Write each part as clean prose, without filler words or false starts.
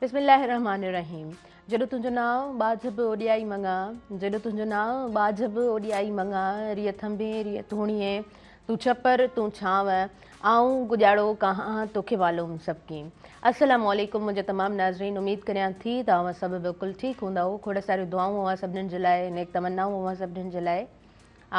بسم الله الرحمٰن الرحيم جيڏو تنهنجو نانء ٻاجهه به اوڏيائي مڱان جيڏو تنهنجو نانء ٻاجهه به اوڏيائي مڱان ريء ٿنڀي ريء ٿوڻيين تون ڇپر تون ڇانو آئون گڄاڙو ڪاهان توکي معلوم سڀ ڪين السلام عليڪم منهنجا تمام ناظرين اميد ڪريان ٿي ته اوهان سڀ بلڪل ٺيڪ هوندؤ کوڙ ساريون دعائون اوهان سڀنين جي لاء نيڪ تمنائون اوهان سڀنين جي لاء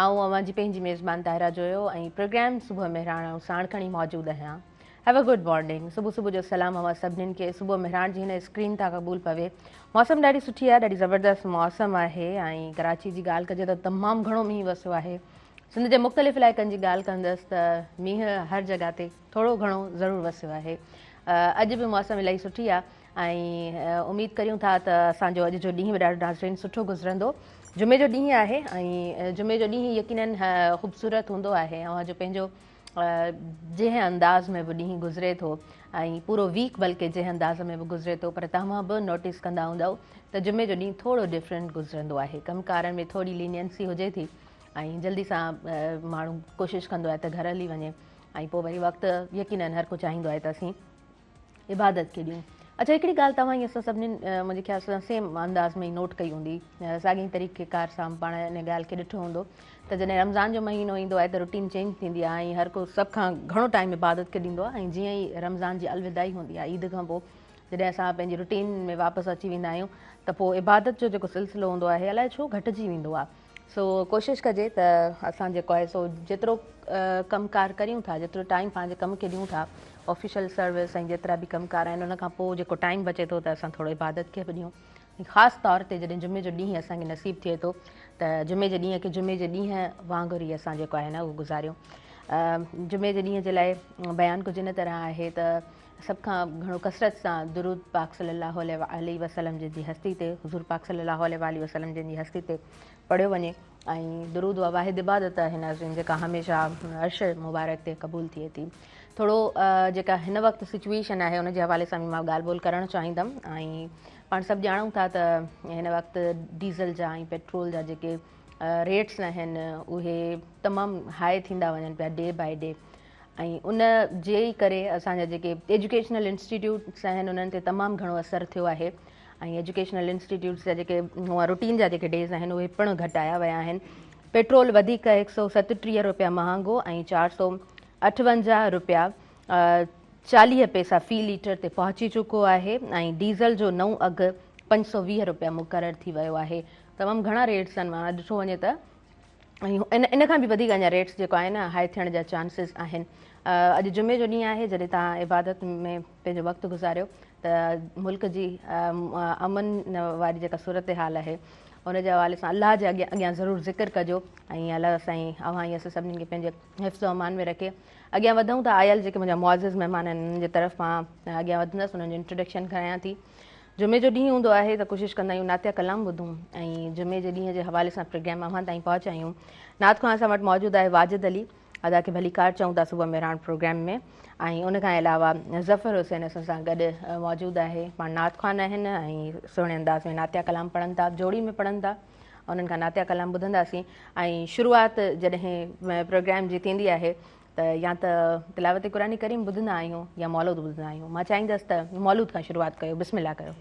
آئون اوهان جي پنهنجي ميزبان طاهره جويو ۽ پروگرام صبح مهراڻ آئون ساڻ کڻي موجود آهيان Have a good morning صبح صبح جو سلام اوهان سڀنين کي صبح مهراڻ جي هن اسڪرين تان قبول پوي موسم ڏاڍي سٺي آهي ڏاڍي زبردست موسم آهي ۽ ڪراچي جي ڳالهه ڪجي ته تمام گهڻو مينهن وسيو آهي سنڌ جي مختلف علائقن جي ڳالهه ڪندس ته مينهن هر جڳهه تي ٿورو گهڻو ضرور وسيو آهي اڄ به موسم الاهي سٺي آهي ۽ اميد ڪريون ٿا ته اسان جو اڄ جو ڏينهن به ڏاڍو ناظرين سٺو گذرندو جمعي جو ڏينهن آهي ۽ جمعي جو ڏينهن يقينن خوبصورت هوندو آهي اوهان جو پنهنجو جنهن انداز ۾ به ڏينهن گذري ٿو ۽ پورو ويڪ بلڪه جنهن انداز ۾ به گذري ٿو پر توهان به نوٽيس ڪندا هوندؤ ته جمعي جو ڏينهن ٿورو ڊفرنٽ گذرندو آهي ڪم ڪارن ۾ ٿوري لينينسي هجي ٿي ۽ جلدي سان ماڻهو ڪوشش ڪندو آهي ته گهر هلي وڃي ۽ پوء وري وقت يقينن هر ڪو چاهيندو آهي ته اسين عبادت کي ڏيون. اڇا هڪڙي ڳالهه توهان ۽ اسان سڀنين منهنجي خيال سان سيم انداز ۾ ئي نوٽ ڪئي هوندي ساڳي طريقي ڪار سان پاڻ ان ڳالهه کي ڏٺو هوندو ته جڏهن رمضان جو مهينو ايندو آهي ته روٽين چينج ٿيندي آهي ۽ هر ڪو سڀ کان گهڻو ٽائيم عبادت کي ڏيندو آهي ۽ جيئن ئي رمضان جي الوداعي هوندي آهي عيد کان پوء جڏهن اسان پنهنجي روٽين ۾ واپس اچي ويندا آهيون ته پوء عبادت جو جيڪو سلسلو هوندو آهي الائي ڇو گهٽجي ويندو آهي سو ڪوشش ڪجي ته اسان جيڪو آهي سو جيترو ڪم ڪار ڪريون ٿا جيترو ٽائيم پنهنجي ڪم کي ڏيون ٿا آفيشل سروس ۽ جيترا به ڪم ڪار آهن ان کان پوء جيڪو ٽائيم بچي ٿو ته اسان ٿورو عبادت کي به ڏيون ۽ خاص طور تي جڏهن جمعي جو ڏينهن اسان کي نصيب ٿئي ٿو ته جمعي جي ڏينهن کي جمعي جي ڏينهن وانگر ئي اسان جيڪو آهي نه اهو گذاريون جمعي جي ڏينهن جي لاء بيان ڪجهه ان طرح آهي ته سڀ کان گهڻو ڪثرت سان درود پاڪ صلي الله عليه واٰله وسلم جن جي هستي تي حضور پاڪ صلي الله عليه واٰله وسلم جن جي هستي تي پڙهيو وڃي ۽ درود اها واحد عبادت آهي ناظرين جيڪا هميشه عرش مبارڪ تي قبول ٿئي ٿي ٿورو جيڪا هن وقت سچويشن آهي ان جي حوالي سان به مان ڳالهه ٻولهه ڪرڻ چاهيندم ۽ پاڻ سڀ ڄاڻون ٿا ته هن وقت ڊيزل جا ۽ پيٽرول جا جيڪي ريٽس آهن اهي تمام هاء ٿيندا وڃن پيا ڊي بائي ڊي ۽ ان جي ئي ڪري اسان جا جيڪي ايجوڪيشنل انسٽيٽيوٽس آهن انهن تي تمام گهڻو اثر ٿيو آهي ۽ ايجوڪيشنل انسٽيٽيوٽس جا جيڪي هونئن روٽين جا جيڪي ڊيز آهن اهي پڻ گهٽايا ويا آهن پيٽرول وڌيڪ هڪ سو ستٽيهه روپيا مهانگو ۽ 458 روپيا 40 پئسا في ليٽر تي پهچي چڪو آهي ۽ ڊيزل جو نئون اگهه 520 روپيا مقرر ٿي ويو آهي تمام گهڻا ريٽس آهن معنيٰ ڏٺو وڃي ته ۽ ان کان به وڌيڪ اڃا ريٽس جيڪو آهي نه هاء ٿيڻ جا چانسز آهن اڄ جمعي جو ڏينهن آهي جڏهن توهان عبادت ۾ پنهنجو وقت گذاريو ته ملڪ جي امن واري جيڪا صورتحال آهي ان جي حوالي سان الله جي اڳيان اڳيان ضرور ذڪر ڪجو ۽ الله سائين اوهان ۽ اسان سڀني کي پنهنجي حفظ و امان ۾ رکي اڳيان وڌون ته آيل جيڪي منهنجا معزز مهمان آهن انهن جي طرف مان اڳيان وڌندس انهن جو انٽروڊڪشن ڪرايان ٿي جمعي جو ڏينهن هوندو آهي ته ڪوشش ڪندا آهيون نعتيه ڪلام ٻڌون ۽ جمعي جي ڏينهن جي حوالي سان پروگرام اوهان تائين پهچايون. نعت خوان اسان وٽ موجود آهي واجد علي ادا کي ڀليڪار چئون ٿا صبح مهراڻ پروگرام ۾ ۽ ان کان علاوه ظفر حسين اسان سان گڏ موجود آهي پاڻ نعت خوان آهن ۽ سهڻي انداز ۾ نعتيه ڪلام پڙهن ٿا جوڙي ۾ پڙهن ٿا انهن کان نعتيه ڪلام ٻڌنداسين ۽ شروعات جڏهن پروگرام جي ٿيندي آهي ته يا ته تلاوت قرآن ڪريم ٻڌندا آهيون يا مولود ٻڌندا آهيون مان چاهيندس ته مولود کان شروعات ڪيو بسم الله ڪيو.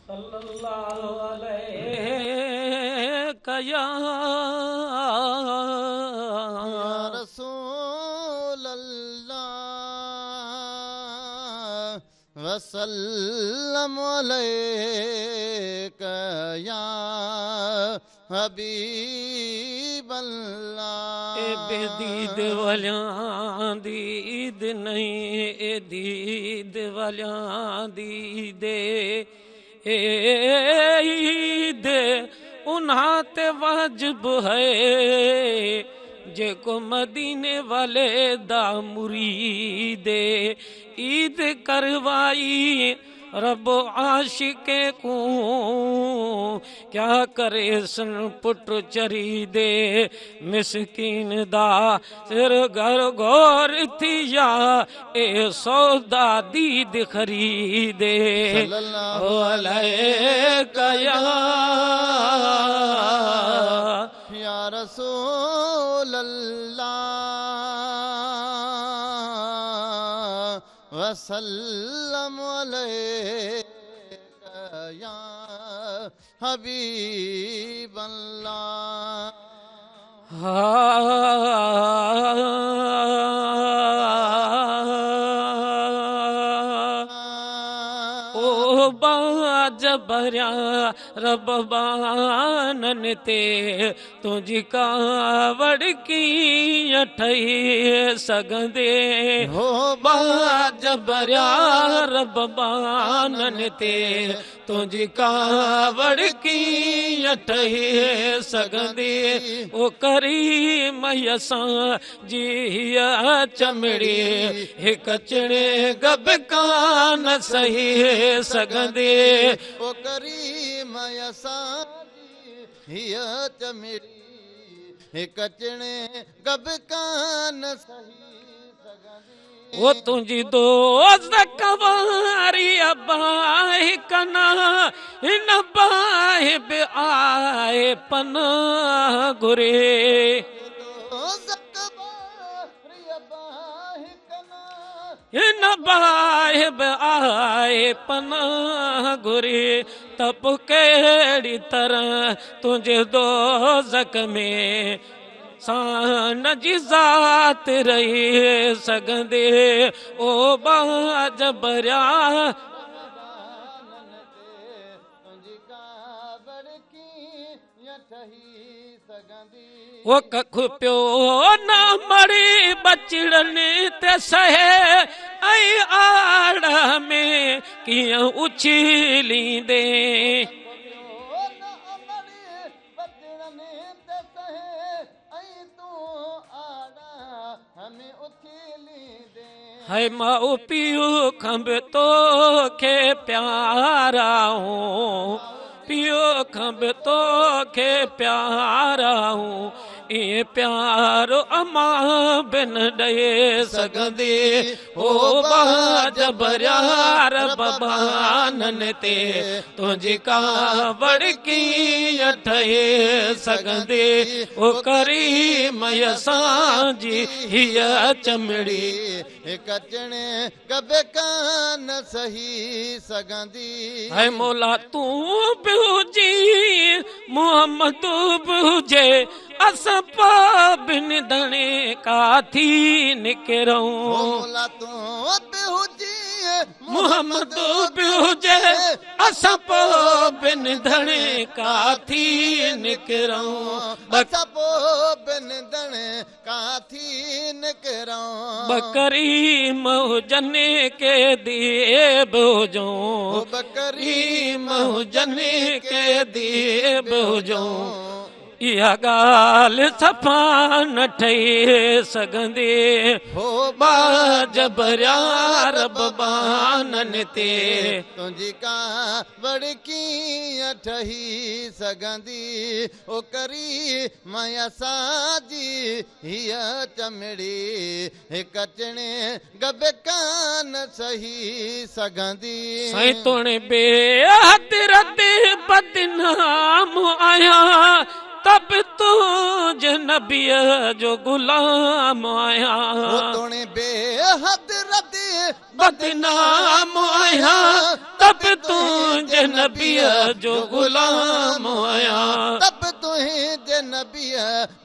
صلي الله عليڪ يا رسول الله وسلم عليڪ يا حبيب الله. اي بي ديد واليان the Eid نئين اي ديد واليان the Eid اي عيد انهان تي واجب هي جيڪو مديني والي دا مريد عيد ڪروائي رب عاشق کون ڪيا ڪري سن پٽ چري the مسڪين دا سر گهر گهور ٿيا اي سودا ديد خريدي صلي الله عليڪ يا يا رسول الله وسلم عليڪ. يا حبيب الله. او ٻاجهه ڀريا رب ٻانهن تي تنهنجي ڪاوڙ ڪيئن ٺهي سگهندي؟ هو ٻاجهه ڀريا رب ٻانهن تي تنهنجي ڪاوڙ ڪيئن ٺهي سگهندي؟ او ڪريم اسان جي هيءَ چمڙي هڪ چڻنگ به ڪانه سهي سگهندي. او ڪريم اسان جي هيءَ چمڙي هڪ چڻنگ به ڪانه سهي سگهندي. او تنهنجي دوزک واري باهه ڪنا هن باهه به آهي پناهه گهري. دوزک واري باهه ڪنا هن باهه به آهي پناهه گهري ته پوءِ ڪهڙي طرح تنهنجي دوزک ۾ سان جي ذات رهي سگهندي؟ او ٻاجهه ڀريا تنهنجي ڪاوڙ ڪيئن ٺهي سگهندي؟ او ڪک پيو نه مڙي ٻچڙن تي سهي ۽ آڙ ۾ ڪيئن اڇليندي؟ نه امڙي بچڙن تي سهي ۽ تون آڙا ۾ اڇليندي. هي ماءُ پيءُ کان به توکي پيارا هون، پيءُ کان به توکي پيارا هون، ائين پيارو اما به نه ڏئي سگهندي. او ٻاجهه ڀريا رب ٻانهن تي تنهنجي ڪاوڙ ڪيئن ٺهي سگهندي؟ او ڪريم اسان جي هيءَ چمڙي هڪ چڻنگ به ڪانه سهي سگهندي. هي مولا تون به هجي محمد به هجي اسان پوءِ بن ڌڻي ڪاٿي نڪرون؟ مولا تون به هجي محمد به هجي اسان پوءِ بن ڌڻي ڪاٿي نڪرون؟ اسان پوءِ بن ڌڻي ڪاٿي نڪرون؟ ٻڪري هجن ڪي ديب هجون، ٻڪري هجن ڪي ديب هجون، اها ڳالهه صفا نه ٺهي سگهندي. هو ٻاجهه ڀريا رب ٻانهن تي تنهنجي ڪاوڙ ڪيئن ٺهي سگهندي؟ او ڪريم اسان جي هيءَ چمڙي هڪ چڻنگ به ڪانه سهي سگهندي. سائين توڻي بيحد رد بدنام آهيان ته به تنهنجي نبيءَ جو غلام آهيان. توڻي بيحد رد بدنام آهيان ته به تنهنجي نبيءَ جو غلام آهيان. ته به تنهنجي نبيءَ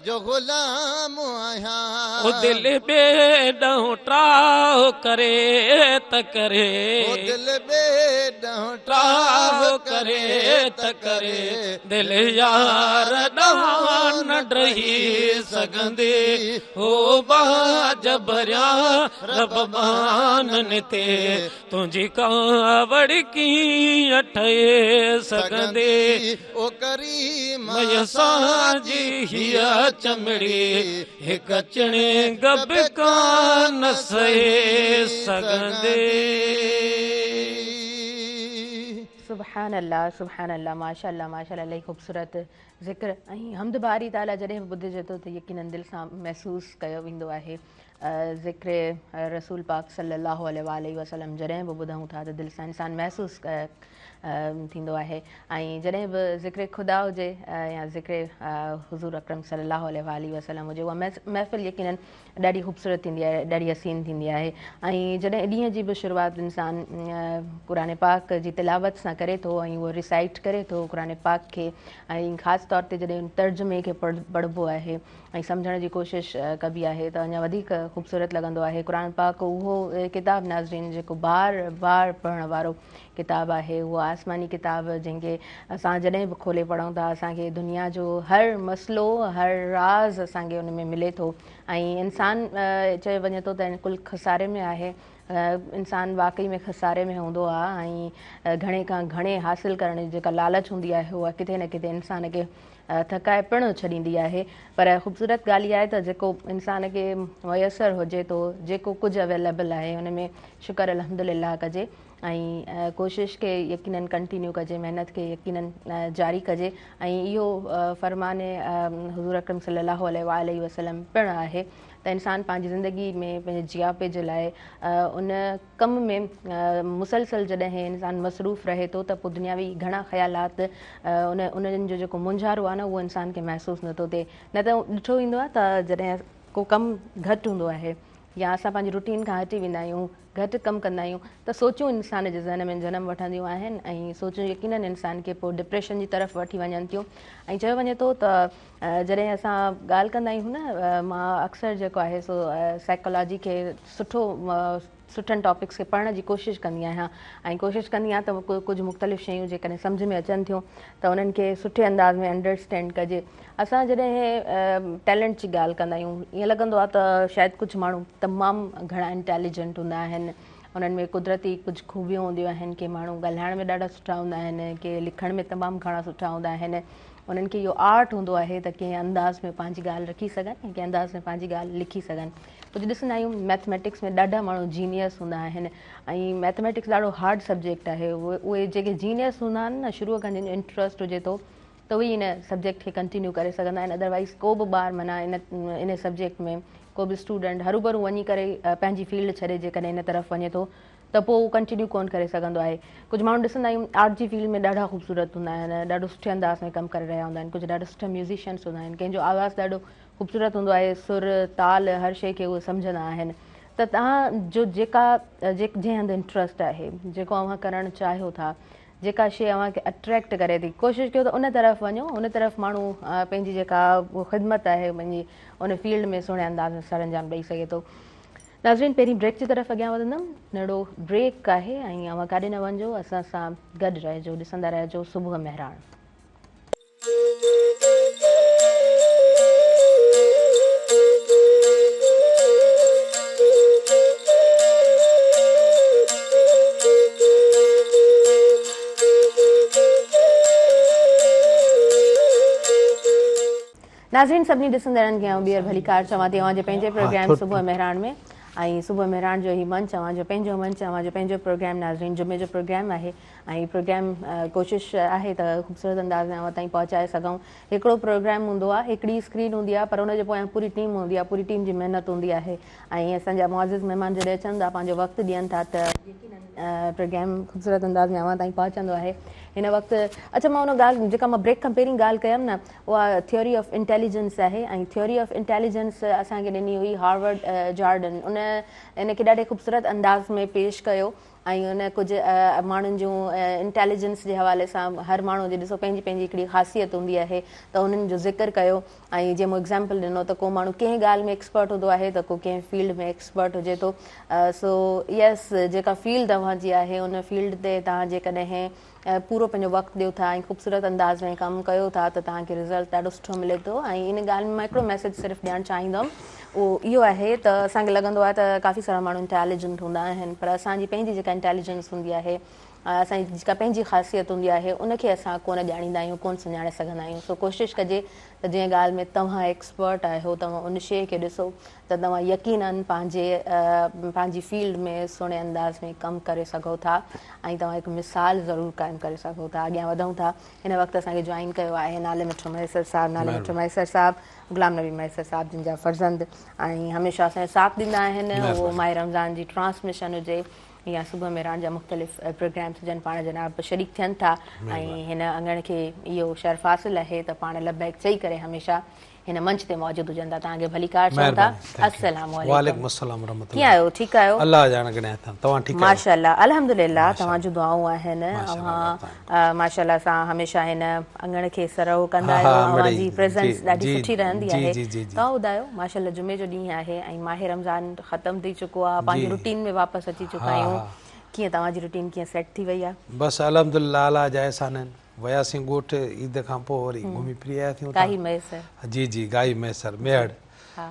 جو غلام آهيان. او دل ٻئي ڏانهن ٽراهه ڪري ته ڪري، او دل ٻئي ڏانهن ٽراهه ڪري ته ڪري، دل يار ڏانهن نه ڊهي سگهندي. هو ٻاجهه ڀريا رب ٻانهن تي تنهنجي ڪاوڙ ڪيئن ٺهي سگهندي؟ او ڪريم اسان جي هيءَ چمڙي هڪ چڻنگ به ڪانه سهي سگهندي. सुबहान अल्लाह, सुबहान अल्लाह, माशा माशा, इलाही ख़ूबसूरत ज़िक्र ऐं हम्द बारी ताला जॾहिं बि ॿुधिजे थो त यकीनन दिलि सां महसूसु कयो वेंदो आहे। ذڪر رسول پاڪ صلي الله عليه واٰله وسلم جڏهن به ٻڌون ٿا ته دل سان انسان محسوس ٿيندو آهي ۽ جڏهن به ذڪر خدا هجي يا ذڪر حضور اڪرم صلي الله عليه واٰله وسلم هجي اها محفل يقينن ڏاڍي خوبصورت ٿيندي آهي ڏاڍي حسين ٿيندي آهي ۽ جڏهن ڏينهن جي به شروعات انسان قرآن پاڪ جي تلاوت سان ڪري ٿو ۽ اهو ريسائيٽ ڪري ٿو قرآن پاڪ کي ۽ خاص طور تي جڏهن ترجمي کي پڙهبو آهي ۽ سمجهڻ جي ڪوشش ڪبي آهي ته اڃا وڌيڪ خوبصورت لڳندو آهي. قرآن پاڪ اهو ڪتاب ناظرين جيڪو بار بار پڙهڻ وارو ڪتاب آهي اهو آسماني ڪتاب جنهن کي اسان جڏهن به کولي پڙهون ٿا اسان کي دنيا جو هر مسئلو هر راز اسان کي ان ۾ ملي ٿو ۽ انسان چيو وڃي ٿو ته ڪل خساري ۾ آهي انسان واقعي ۾ خساري ۾ هوندو آهي ۽ گهڻي کان گهڻي حاصل ڪرڻ جي جيڪا لالچ هوندي آهي اها ڪٿي نه ڪٿي انسان کي ٿڪائي پڻ ڇڏيندي آهي پر خوبصورت ڳالهه اها آهي ته جيڪو انسان کي ميسر هجي ٿو جيڪو ڪجهه اويليبل آهي ان ۾ شڪر الحمدلله ڪجي ۽ ڪوشش کي يقينن ڪنٽينيو ڪجي محنت کي يقينن جاري ڪجي ۽ اهو فرمان حضور اڪرم صلي الله عليه واٰله وسلم پڻ آهي ته انسان پنهنجي زندگي ۾ پنهنجي جياپي جي لاء ان ڪم ۾ مسلسل جڏهن انسان مصروف رهي ٿو ته پوء دنياوي گهڻا خيالات ان انهن جو جيڪو مونجهارو آهي نه اهو انسان کي محسوس نٿو ٿئي نه ته ڏٺو ويندو آهي ته جڏهن ڪو ڪم گهٽ هوندو آهي يا اسان پنهنجي روٽين کان هٽي ويندا آهيون گهٽ ڪم ڪندا آهيون ته سوچون انسان جي ذهن ۾ جنم وٺنديون آهن ۽ سوچون يقينن انسان کي پوء ڊپريشن جي طرف وٺي وڃن ٿيون ۽ چيو وڃي ٿو ته جڏهن اسان ڳالهه ڪندا آهيون نه مان اڪثر جيڪو آهي سو سائيڪالاجي کي سٺو سٺن ٽاپڪس کي پڙهڻ جي ڪوشش ڪندي آهيان ۽ ڪوشش ڪندي آهيان ته ڪجهه مختلف شيون جيڪڏهن سمجهه ۾ اچن ٿيون ته انهن کي سٺي انداز ۾ انڊرسٽينڊ ڪجي اسان جڏهن ٽيلنٽ جي ڳالهه ڪندا آهيون ائين لڳندو آهي ته شايد ڪجهه ماڻهو تمام گهڻا انٽيليجنٽ هوندا آهن انهن ۾ قدرتي ڪجهه خوبيون هونديون آهن ڪي ماڻهو ڳالهائڻ ۾ ڏاڍا سٺا هوندا آهن ڪي لکڻ ۾ تمام گهڻا سٺا هوندا آهن انهن کي اهو آرٽ هوندو آهي ته ڪنهن انداز ۾ پنهنجي ڳالهه رکي سگهن ۽ ڪنهن انداز ۾ پنهنجي ڳالهه لکي سگهن. ڪجهه ڏسندا آهيون ميٿميٽڪس ۾ ڏاڍا ماڻهو جينيئس هوندا آهن ۽ ميٿميٽڪس ڏاڍو هارڊ سبجيڪٽ آهي اهي جيڪي جينيئس هوندا آهن نه شروع کان جن جو انٽرسٽ هجي ٿو ته اهي ان سبجيڪٽ کي ڪنٽينيو ڪري سگهندا آهن ادروائز ڪو به ٻار معنيٰ ان ان سبجيڪٽ ۾ ڪو به اسٽوڊنٽ هروڀرو وڃي ڪري پنهنجي فيلڊ ڇڏي جيڪڏهن ان طرف وڃي ٿو ته پوء هو ڪنٽينيو ڪونه ڪري سگهندو آهي. ڪجهه ماڻهو ڏسندا آهيون آرٽ جي فيلڊ ۾ ڏاڍا خوبصورت هوندا آهن، ڏاڍو سٺي انداز ۾ ڪم ڪري رهيا هوندا آهن، ڪجهه ڏاڍا سٺا ميوزيشنس هوندا آهن، ڪنهن جو آواز ڏاڍو خوبصورت هوندو آهي، سر، تال هر شيء کي اهي سمجهندا آهن ته توهان جو جيڪا جنهن هنڌ انٽرسٽ آهي، جيڪو اوهان ڪرڻ چاهيو ٿا، جيڪا شيء اوهان کي اٽريڪٽ ڪري ٿي، ڪوشش ڪيو ته ان طرف وڃو، ان طرف ماڻهو پنهنجي جيڪا خدمت آهي پنهنجي ان فيلڊ ۾ سهڻي انداز ۾ سرانجام ڏئي سگهي ٿو. ناظرين پهرين بريڪ جي طرف اڳيان وڌندم ننڍڙو بريڪ آهي ۽ اوهان ڪاڏي نه وڃجو اسان سان گڏ رهجو ڏسندا رهجو صبح مهراڻ. ناظرين سڀني ڏسندڙن کي آئون ٻيهر ڀليڪار چوان ٿي اوهان جي پنهنجي پروگرام صبح مهراڻ ۾ ۽ صبح مهراڻ جو هي منچ اوهان جو پنهنجو منچ اوهان جو پنهنجو پروگرام ناظرين جمعي جو پروگرام آهي ۽ پروگرام ڪوشش آهي ته خوبصورت انداز ۾ اوهان تائين پهچائي سگهون هڪڙو پروگرام هوندو آهي هڪڙي اسڪرين هوندي آهي پر ان جي پويان پوري ٽيم هوندي آهي پوري ٽيم جي محنت هوندي آهي ۽ اسان جا معزز مهمان جڏهن اچن ٿا پنهنجو وقت ڏين ٿا ته يقينن پروگرام خوبصورت انداز ۾ اوهان تائين پهچندو آهي هن وقت اڇا مان ان ڳالهه جيڪا مان بريڪ کان پهرين ڳالهه ڪيم نه اها ٿيوري آف انٽيليجنس آهي ۽ ٿيوري آف انٽيليجنس اسان کي ڏني هئي هارورڊ جارڊن ان ان کي ڏاڍي خوبصورت انداز ۾ پيش ڪيو ۽ ان ڪجهه ماڻهن جون انٽيليجنس جي حوالي سان هر ماڻهو جي ڏسو پنهنجي پنهنجي هڪڙي خاصيت هوندي آهي ته انهن جو ذڪر ڪيو ۽ جنهن مون ايگزامپل ڏنو ته ڪو ماڻهو ڪنهن ڳالهه ۾ ايڪسپرٽ هوندو آهي ته ڪو ڪنهن فيلڊ ۾ ايڪسپرٽ هجي ٿو سو يس جيڪا فيلڊ اوهان جي آهي ان فيلڊ تي توهان جيڪڏهن پورو پنهنجو وقت ڏيو ٿا ۽ خوبصورت انداز ۾ ڪم ڪيو ٿا ته توهان کي رزلٽ ڏاڍو سٺو ملي ٿو ۽ ان ڳالهه ۾ مان هڪڙو ميسيج صرف ڏيڻ چاهيندم اهو اهو آهي ته اسان کي لڳندو آهي ته ڪافي سارا ماڻهو انٽيليجنٽ هوندا آهن پر اسان جي پنهنجي جيڪا انٽيليجنس هوندي آهي اسان جي جيڪا پنهنجي خاصيت هوندي آهي ان کي اسان ڪونه ڄاڻيندا آهيون ڪونه سڃاڻي سگهندا آهيون سو ڪوشش ڪجي ته جنهن ڳالهه ۾ توهان ايڪسپرٽ آهيو توهان ان شيء کي ڏسو ته توهان يقينن پنهنجي پنهنجي فيلڊ ۾ سهڻي انداز ۾ ڪم ڪري سگهو ٿا ۽ توهان هڪ مثال ضرور قائم ڪري سگهو ٿا. اڳيان وڌون ٿا هن وقت اسان کي جوائن ڪيو آهي نالي مٺو مهيسر صاحب نالي مٺو مهيسر صاحب غلام نبي مهيسر صاحب جن جا فرزند ۽ هميشه اسان جو ساٿ ڏيندا آهن اهو ماهه رمضان جي ٽرانسميشن هجي يا صبح مهراڻ جا مختلف پروگرامس هجن پاڻ جناب شريڪ ٿين ٿا ۽ هن اڱڻ کي اهو شرف حاصل آهي ته پاڻ لبيڪ چئي ڪري هميشه هن منچ تي موجود هجن ٿا توهان کي ڀليڪار چئون ٿا السلام عليڪم وعليڪم السلام ورحمة الله ڪيئن آهيو ٺيڪ آهيو الله ڄاڻ ڪڏهن ٿا توهان ٺيڪ آهيو ماشاءالله الحمدلله توهان جون دعائون آهن اوهان ماشاءالله سان هميشه هن اڱڻ کي سرهو ڪندا آهيو اوهان جي پريزنس ڏاڍي سٺي رهندي آهي توهان ٻڌايو ماشاءالله جمعي جو ڏينهن آهي ۽ ماهه رمضان ختم ٿي چڪو آهي پنهنجي روٽين ۾ واپس اچي چڪا آهيون ڪيئن توهان جي روٽين ڪيئن سيٽ ٿي وئي آهي بس الحمدلله الله جا احسان آهن وياسين ڳوٺ عيد کان پوء وري گهمي ڦري آياسين اتان. گاهي مهيسر. جي جي گاهي مهيسر ميهڙ. ها.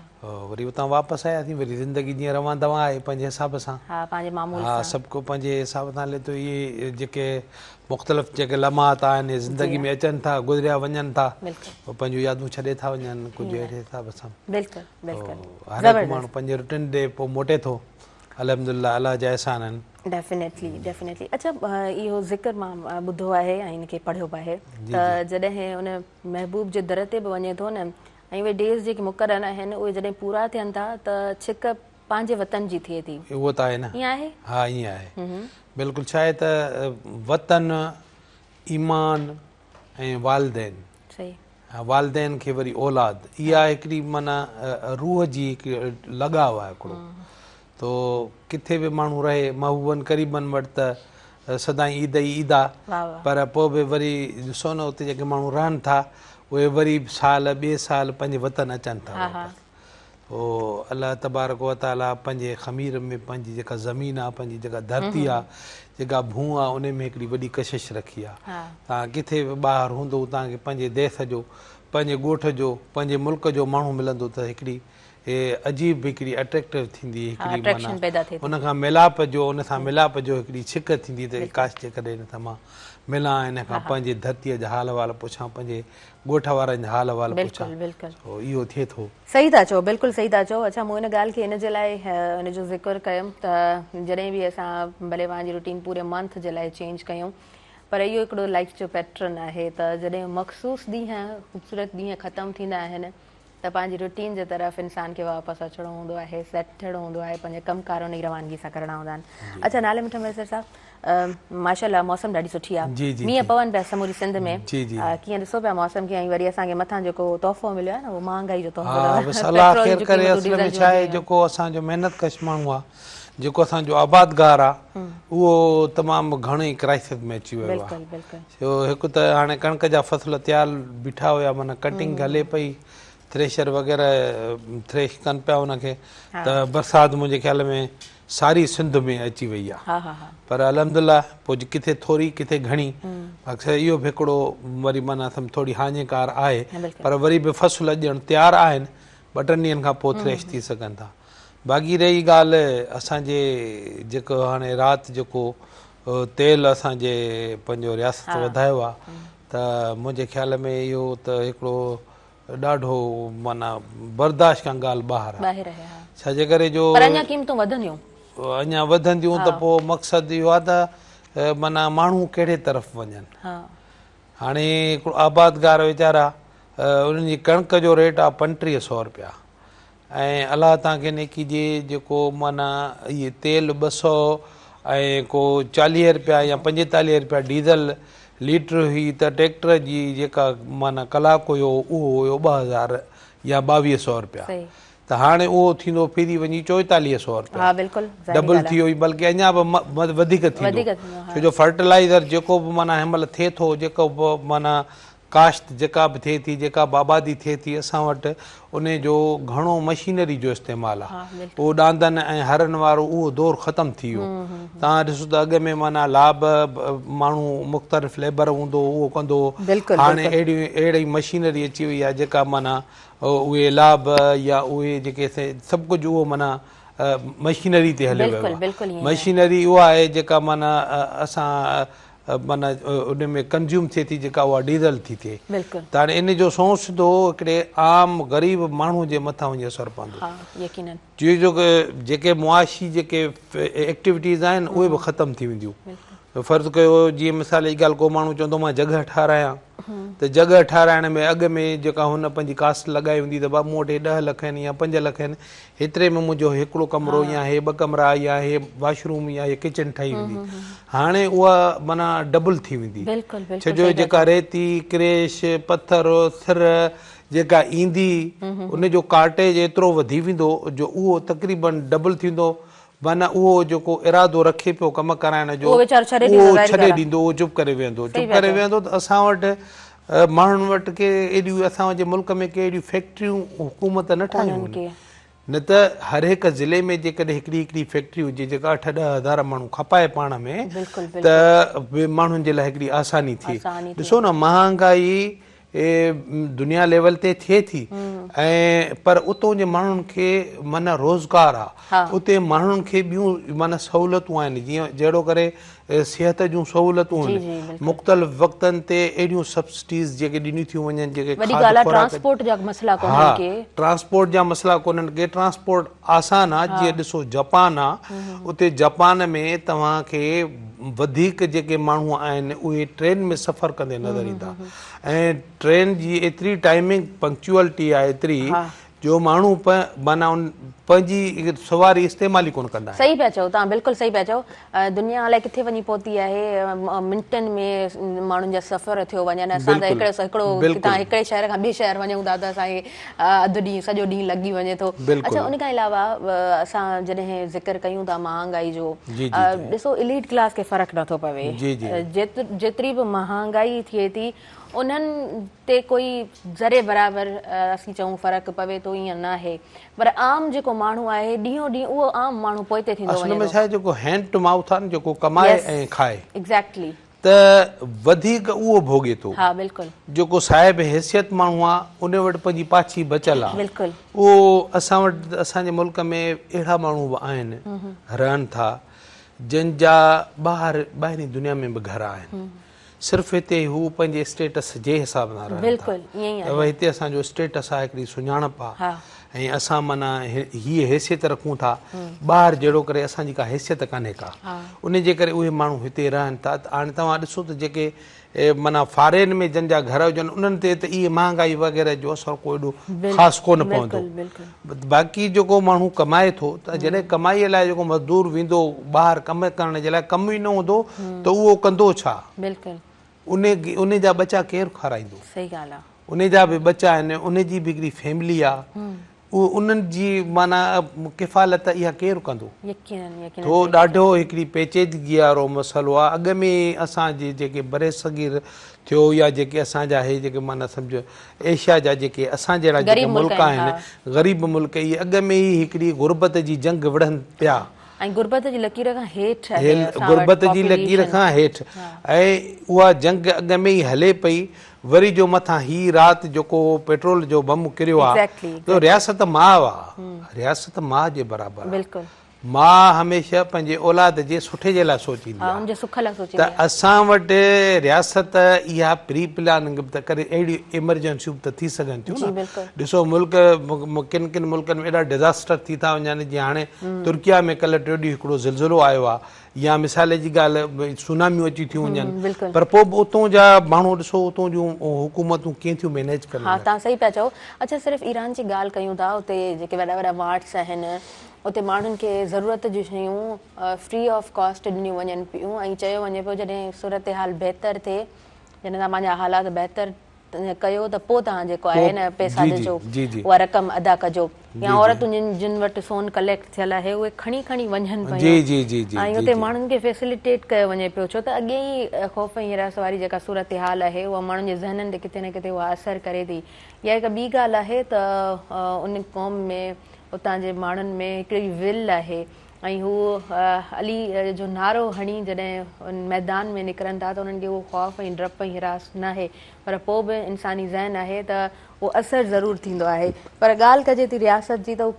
وري اتان واپس آياسين وري زندگي جيئن روان دوان آهي پنهنجي حساب سان. ها پنهنجي معمول سان. ها سڀ ڪو پنهنجي حساب سان هلي ٿو اهي جيڪي مختلف جيڪي لمحات آهن اهي زندگي ۾ اچن ٿا گذريا وڃن ٿا. بلڪل. پوء پنهنجون يادون ڇڏي ٿا وڃن ڪجهه اهڙي حساب سان. بلڪل بلڪل. هر هڪ ماڻهو پنهنجي روٽين ڏي پوء موٽي ٿو. الحمدلله الله جا احسان آهن. ڊيفينيٽلي ڊيفينيٽلي اڇا اهو ذڪر مان ٻڌو آهي ۽ ان کي پڙهيو به آهي ته جڏهن ان محبوب جي در تي به وڃي ٿو نه ۽ اهي ڊيز جيڪي مقرر آهن اهي جڏهن پورا ٿين ٿا ته ڇڪ پنهنجي وطن جي ٿئي ٿي. اهو ته آهي نه. ائين آهي؟ ها ائين آهي بلڪل ڇا آهي ته وطن ايمان ۽ والدين والدين کي وري اولاد اها هڪڙي معنيٰ روح جي هڪ لڳاء آهي هڪڙو تو ڪٿي به ماڻهو رهي محبوبن قريبن وٽ ته سدائين عيد ئي عيد آ پر پوء به وري ڏسو نه اتي جيڪي ماڻهو رهن ٿا اهي وري سال ٻئي سال پنهنجي وطن اچن ٿا واپس تو الله تبارڪ و تعاليٰ پنهنجي خمير ۾ پنهنجي جيڪا زمين آ پنهنجي جيڪا ڌرتي آ جيڪا ڀونء آ انهي ۾ هڪڙي وڏي ڪشش رکي آ توهان ڪٿي به ٻاهر هوندو توهان کي پنهنجي ديس جو پنهنجي ڳوٺ جو پنهنجي ملڪ جو ماڻهو ملندو ته هڪڙي عجيب هڪڙي اٽريڪٽو ٿيندي هڪڙي معنيٰ ان کان ميلاپ جو ان سان ميلاپ جو هڪڙي ڇڪ ٿيندي ته ڪاش جيڪڏهن هن سان مان ملان هن کان پنهنجي ڌرتيء جا حال احوال پڇان پنهنجي ڳوٺ وارن جا حال احوال پڇان سو اهو ٿئي ٿو. صحيح ٿا چئو بلڪل صحيح ٿا چئو اڇا مون ان ڳالهه کي ان جي لاء ان جو ذڪر ڪيم ته جڏهن به اسان ڀلي پنهنجي روٽين پوري منٿ جي لاء چينج ڪيون پر اهو هڪڙو لائيف جو پيٽرن آهي ته جڏهن مخصوص ڏينهن خوبصورت ڏينهن ختم ٿيندا آهن ته پنهنجي روٽين جي طرف انسان کي واپس اچڻو هوندو آهي سيٽ ٿيڻو هوندو آهي پنهنجا ڪم ڪار انهي روانگي سان ڪرڻا هوندا آهن اڇا نالي مٺا مهيسر صاحب ماشاءالله موسم ڏاڍي سٺي آ مينهن پون پيا سموري سنڌ ۾ ڪيئن ڏسو پيا موسم کي ۽ وري اسان کي مٿان جيڪو تحفو مليو آهي نه اهو مهانگائي جو تحفو ها بس الله خير ڪري اصل ۾ ڇا آهي جيڪو اسان جو محنت ڪش ماڻهو آ جيڪو اسان جو آبادگار آ اهو تمام گهڻو ئي ڪرائسس ۾ اچي ويو آ سو هڪ ته هاڻي ڪڻڪ جا فصل تيار بيٺا هيا معنيٰ ڪٽنگ هلي پئي ٿريشر وغيره ٿريش ڪن پيا ان کي ته برسات منهنجي خيال ۾ ساري سنڌ ۾ اچي وئي آ پر الحمدلله پوء ڪٿي ٿوري ڪٿي گهڻي اڪثر اهو به هڪڙو وري معنيٰ سم ٿوري هاڃيڪار آهي پر وري به فصل ڄڻ تيار آهن ٻه ٽن ڏينهن کان پوء ٿريش ٿي سگهن ٿا باقي رهي ڳالهه اسان جي جيڪو هاڻي رات جيڪو تيل اسان جي پنهنجو رياست وڌايو آ ته منهنجي خيال ۾ اهو ته هڪڙو ڏاڍو معنيٰ برداشت کان ڳالهه ٻاهر آ ڇا جي ڪري جو پر اڃا قيمتون وڌنديون اڃا وڌنديون ته پوء مقصد اهو آ ته معنيٰ ماڻهو ڪهڙي طرف وڃن هاڻي هڪڙو آبادگار ويچارا انهن جي ڪڻڪ جو ريٽ آ 35 سو رپيا ۽ الله توهان کي نيڪي ڏي جيڪو معنيٰ اهي تيل 200 ۽ ڪو 40 رپيا يا 45 رپيا ڊيزل ليٽر هئي ته ٽريڪٽر جي جيڪا معنيٰ ڪلاڪ هيو اهو هيو 2000 يا 2200 رپيا ته هاڻي اهو ٿيندو ڦري وڃي 4400 رپيا ڊبل ٿي ويو بلڪه اڃا به وڌيڪ ٿيندو ڇو جو فرٽيلائزر جيڪو به معنيٰ هن مهل ٿئي ٿو جيڪو به معنيٰ ڪاشت جيڪا به ٿئي ٿي، جيڪا به آبادي ٿئي ٿي اسان وٽ انهي جو گهڻو مشينري جو استعمال آ. اهو ڏاندن ۽ هرن وارو اهو دور ختم ٿي ويو. توهان ڏسو ته اڳ ۾ معنيٰ لاڀ ماڻهو مختلف ليبر هوندو هو اهو ڪندو هو. هاڻي اهڙي اهڙي مشينري اچي وئي آ جيڪا معنيٰ اهي لاڀ يا اهي جيڪي سڀ ڪجهه اهو معنيٰ مشينري تي هليو ويو آهي. مشينري اها آهي جيڪا معنيٰ اسان معنيٰ ان ۾ ڪنزيوم ٿئي ٿي جيڪا اها ڊيزل ٿي ٿئي ته هاڻي ان جو سنئون سڌو هڪڙي عام غريب ماڻهو جي مٿان وڃي اثر پوندو. جو جيڪي معاشي جيڪي ايڪٽيوٽيز آهن اهي به ختم ٿي وينديون. فرض ڪيو جيئن مثال جي ڳالهه ڪو ماڻهو چوندو مان جڳهه ٺارايان ته جڳهه ٺاراهڻ ۾ اڳ ۾ جيڪا هن پنهنجي ڪاسٽ لڳائي هوندي ته ڀا مون وٽ هي ڏهه لک آهن يا پنج لک آهن هيتري ۾ منهنجو هڪڙو ڪمرو يا هي ٻه ڪمرا يا هي واش روم يا هي ڪچن ٺهي ويندي هاڻي اها معنيٰ ڊبل ٿي ويندي ڇو جو جيڪا ريتي ڪريش پٿر سر جيڪا ايندي ان جو ڪارٽيج ايترو وڌي ويندو جو اهو تقريبن ڊبل ٿيندو معنيٰ اهو جيڪو ارادو رکي پيو ڪم ڪرائڻ جو اهو ويچارو ڇڏي ڏيندو اهو ڇڏي ڏيندو اهو چپ ڪري ويهندو چپ ڪري ويهندو ته اسان وٽ ماڻهن وٽ ڪي ايڏيون اسان جي ملڪ ۾ ڪي اهڙيون فيڪٽريون حڪومت نه ٺاهيون آهن نه ته هر هڪ ضلعي ۾ جيڪڏهن هڪڙي هڪڙي فيڪٽري هجي جيڪا اٺ ڏهه هزار ماڻهو کپائي پاڻ ۾ ته به ماڻهن جي لاء هڪڙي آساني ٿئي ڏسو نه مهانگائي دنيا ليول تي ٿئي ٿي ۽ پر اتون جي ماڻهن کي معنيٰ روزگار آ اتي ماڻهن کي ٻيون معنيٰ سهولتون آهن جيئن جهڙو ڪري صحت جون سهولتون آهن مختلف وقتن تي اهڙيون سبسڊيز جيڪي ڏنيون ٿيون وڃن جيڪي وڏي ڳالهه آ ٽرانسپورٽ جا مسئلا ڪونهن ڪي ٽرانسپورٽ جا مسئلا ڪونهن ڪي ٽرانسپورٽ آسان آ جيئن ڏسو جپان آ اتي جپان ۾ توهان کي وڌيڪ جيڪي ماڻهو آهن اهي ٽرين ۾ سفر ڪندي نظر ايندا ۽ ٽرين جي ايتري ٽائمنگ پنڪچوئلٽي آهي ايتري جو ماڻهو معنيٰ ان پنهنجي سواري استعمال ئي ڪونه ڪندا آهن. صحيح پيا چئو توهان بلڪل صحيح پيا چئو دنيا الائي ڪٿي وڃي پهتي آهي منٽن ۾ ماڻهن جا سفر ٿيو وڃن اسان ته هڪڙو هڪڙو ڪٿان هڪڙي شهر کان ٻئي شهر وڃون ٿا ته اسان کي اڌ ڏينهن سڄو ڏينهن لڳي وڃي ٿو اڇا ان کان علاوه اسان جڏهن ذڪر ڪيون ٿا مهانگائي جو ڏسو اليٽ ڪلاس کي فرق نٿو پوي جيتري به مهانگائي ٿئي ٿي انهن تي ڪوئي ذري برابر اسين چئون فرق پوي ٿو ائين ناهي پر عام جيڪو ماڻهو آهي ڏينهون ڏينهن اهو عام ماڻهو پوئتي ٿيندو وڃي ٿو. اصل ۾ ڇا آهي جيڪو هينڊ ٽو مائوٿ آهي نه جيڪو ڪمائي ۽ کائي ايگزيڪٽلي ته وڌيڪ اهو ڀوڳي ٿو. ها بلڪل. جيڪو صاحب حيثيت ماڻهو آ ان وٽ پنهنجي پاڇي بچل آ. بلڪل. اهو اسان وٽ اسان جي ملڪ ۾ اهڙا ماڻهو به آهن رهن ٿا جن جا ٻاهر ٻاهرين دنيا ۾ به گهر آهن صرف هتي هو پنهنجي اسٽيٽس جي حساب سان رهن ٿا. بلڪل ائين ئي ته آهي. هتي اسان جو اسٽيٽس آ هڪڙي سڃاڻپ آ. ۽ اسان معنيٰ هيء حيثيت رکون ٿا، ٻاهر جهڙو ڪري اسان جي ڪا حيثيت ڪانهي ڪا، ان جي ڪري اهي ماڻهو هتي رهن ٿا ته هاڻي توهان ڏسو ته جيڪي معنيٰ فارين ۾ جن جا گهر هجن انهن تي ته اهي مهانگائي وغيره جو اثر ڪو ايڏو خاص ڪونه پوندو، باقي جيڪو ماڻهو ڪمائي ٿو ته جڏهن ڪمائيء لاء جيڪو مزدور ويندو ٻاهر ڪم ڪرڻ جي لاء ڪم ئي نه هوندو ته اهو ڪندو ڇا؟ ان جا ٻچا ڪير کارائيندو؟ ان جا به ٻچا آهن، ان جي به هڪڙي فيملي آ، اهو انهن جي معنيٰ ڪفالت اها ڪير ڪندو؟ ٿو ڏاڍو هڪڙي پيچيدگي وارو مسئلو آ، اڳ ۾ اسان جي جيڪي برصغير ٿيو يا جيڪي اسان جا هي جيڪي معنيٰ سمجهه ايشيا جا جيڪي اسان جهڙا جيڪي ملڪ آهن غريب ملڪ اهي اڳ ۾ ئي هڪڙي غربت جي جنگ وڙهن پيا. ۽ غربت جي لڪير کان هيٺ آهي اسان وٽ غربت جي لڪير پاپوليشن. کان هيٺ ۽ اها جنگ اڳ ۾ ئي هلي پئي وري جو مٿان هي رات جيڪو پيٽرول جو بم ڪريو آ ته رياست ماء آ رياست ماء جي برابر آ ماء هميشه پنهنجي اولاد جي سٺي جي لاء سوچيندي آ ته اسان وٽ رياست اها پري پلاننگ به ته ڪري اهڙيون ايمرجنسيون به ته ٿي سگهن ٿيون نه ڏسو ملڪ ڪن ڪن ملڪن ۾ ايڏا ڊزاسٽر ٿي ٿا وڃن جيئن هاڻي ترڪيا ۾ ڪلهه ٽيون ڏينهن هڪڙو زلزلو آيو آ يا مثال جي ڳالهه سوناميون اچي ٿيون وڃن پر پوء به اتون جا ماڻهو ڏسو اتون جون حڪومتون ڪيئن ٿيون مينيج ڪن. ها توهان صحيح پيا چئو. اڇا صرف ايران جي ڳالهه ڪيون ٿا اتي جيڪي وڏا وڏا مارٽس آهن اتي ماڻهن کي ضرورت جون شيون فري آف ڪاسٽ ڏنيون وڃن پيون ۽ چيو وڃي پيو جڏهن صورتحال بهتر ٿئي جڏهن توهان پنهنجا حالات بهتر ڪيو ته پوء توهان جيڪو آهي نه پئسا ڏجو اها رقم ادا ڪجو يا عورتون جن جن وٽ سون ڪليڪٽ ٿيل آهي اهي کڻي کڻي وڃن پيون ۽ اتي ماڻهن کي فيسليٽيٽ ڪيو وڃي پيو ڇو ته اڳي ئي خوف ۽ هراس واري جيڪا صورتحال آهي اها ماڻهن جي ذهنن تي ڪٿي نه ڪٿي اها اثر ڪري ٿي اها هڪ ٻي ڳالهه آهي ته ان قوم ۾ اتان جي ماڻهن ۾ هڪڙي ول آهي. ۽ هو علي جو نعرو هڻي جڏهن ان ميدان ۾ نڪرن ٿا ته انهن کي اهو خوف ۽ ڊپ ۽ هراس ناهي پر پوء به انساني ذهن آهي ته اهو اثر ضرور ٿيندو آهي پر ڳالهه ڪجي ٿي رياست جي ته هو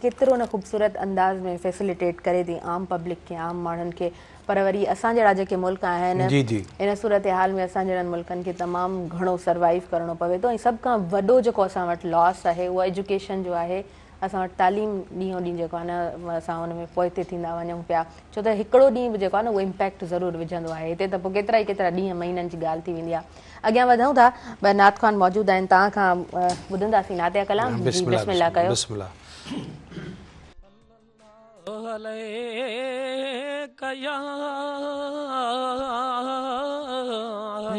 ڪيترو نه خوبصورت انداز ۾ فيسليٽيٽ ڪري ٿي عام پبلڪ کي عام ماڻهن کي پر وري اسان جهڙا جيڪي ملڪ آهن ان صورتحال ۾ اسان جهڙن ملڪن کي تمام گهڻو سروائيو ڪرڻو پوي ٿو ۽ سڀ کان وڏو جيڪو اسان وٽ لاس آهي اهو ايجوڪيشن جو آهي اسان وٽ تعليم ڏينهون ڏينهن جيڪو آهي نه اسان ان ۾ پوئتي ٿيندا وڃون پيا ڇو ته هڪڙو ڏينهن به جيڪو آهي نه اهو امپيڪٽ ضرور وجهندو آهي هتي ته پوء ڪيترا ئي ڪيترا ڏينهن مهينن جي ڳالهه ٿي ويندي آهي اڳيان وڌون ٿا ٻه نعت خوان موجود آهن توهان کان ٻڌنداسين نعتيه ڪلام جي بسم الله ڪيو. بسم الله.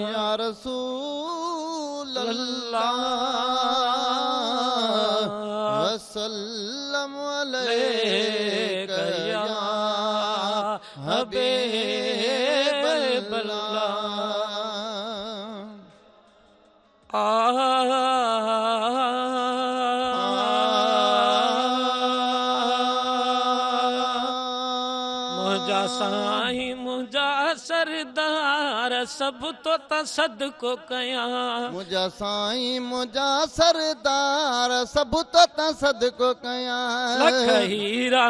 يا رسول الله وسلم عليڪ يا حبيب الله. منهنجا سائين منهنجا سردار سڀ تو تان صدقو ڪيان. منهنجا سائين منهنجا سردار سڀ تو تان صدقو ڪيان. لک هيرا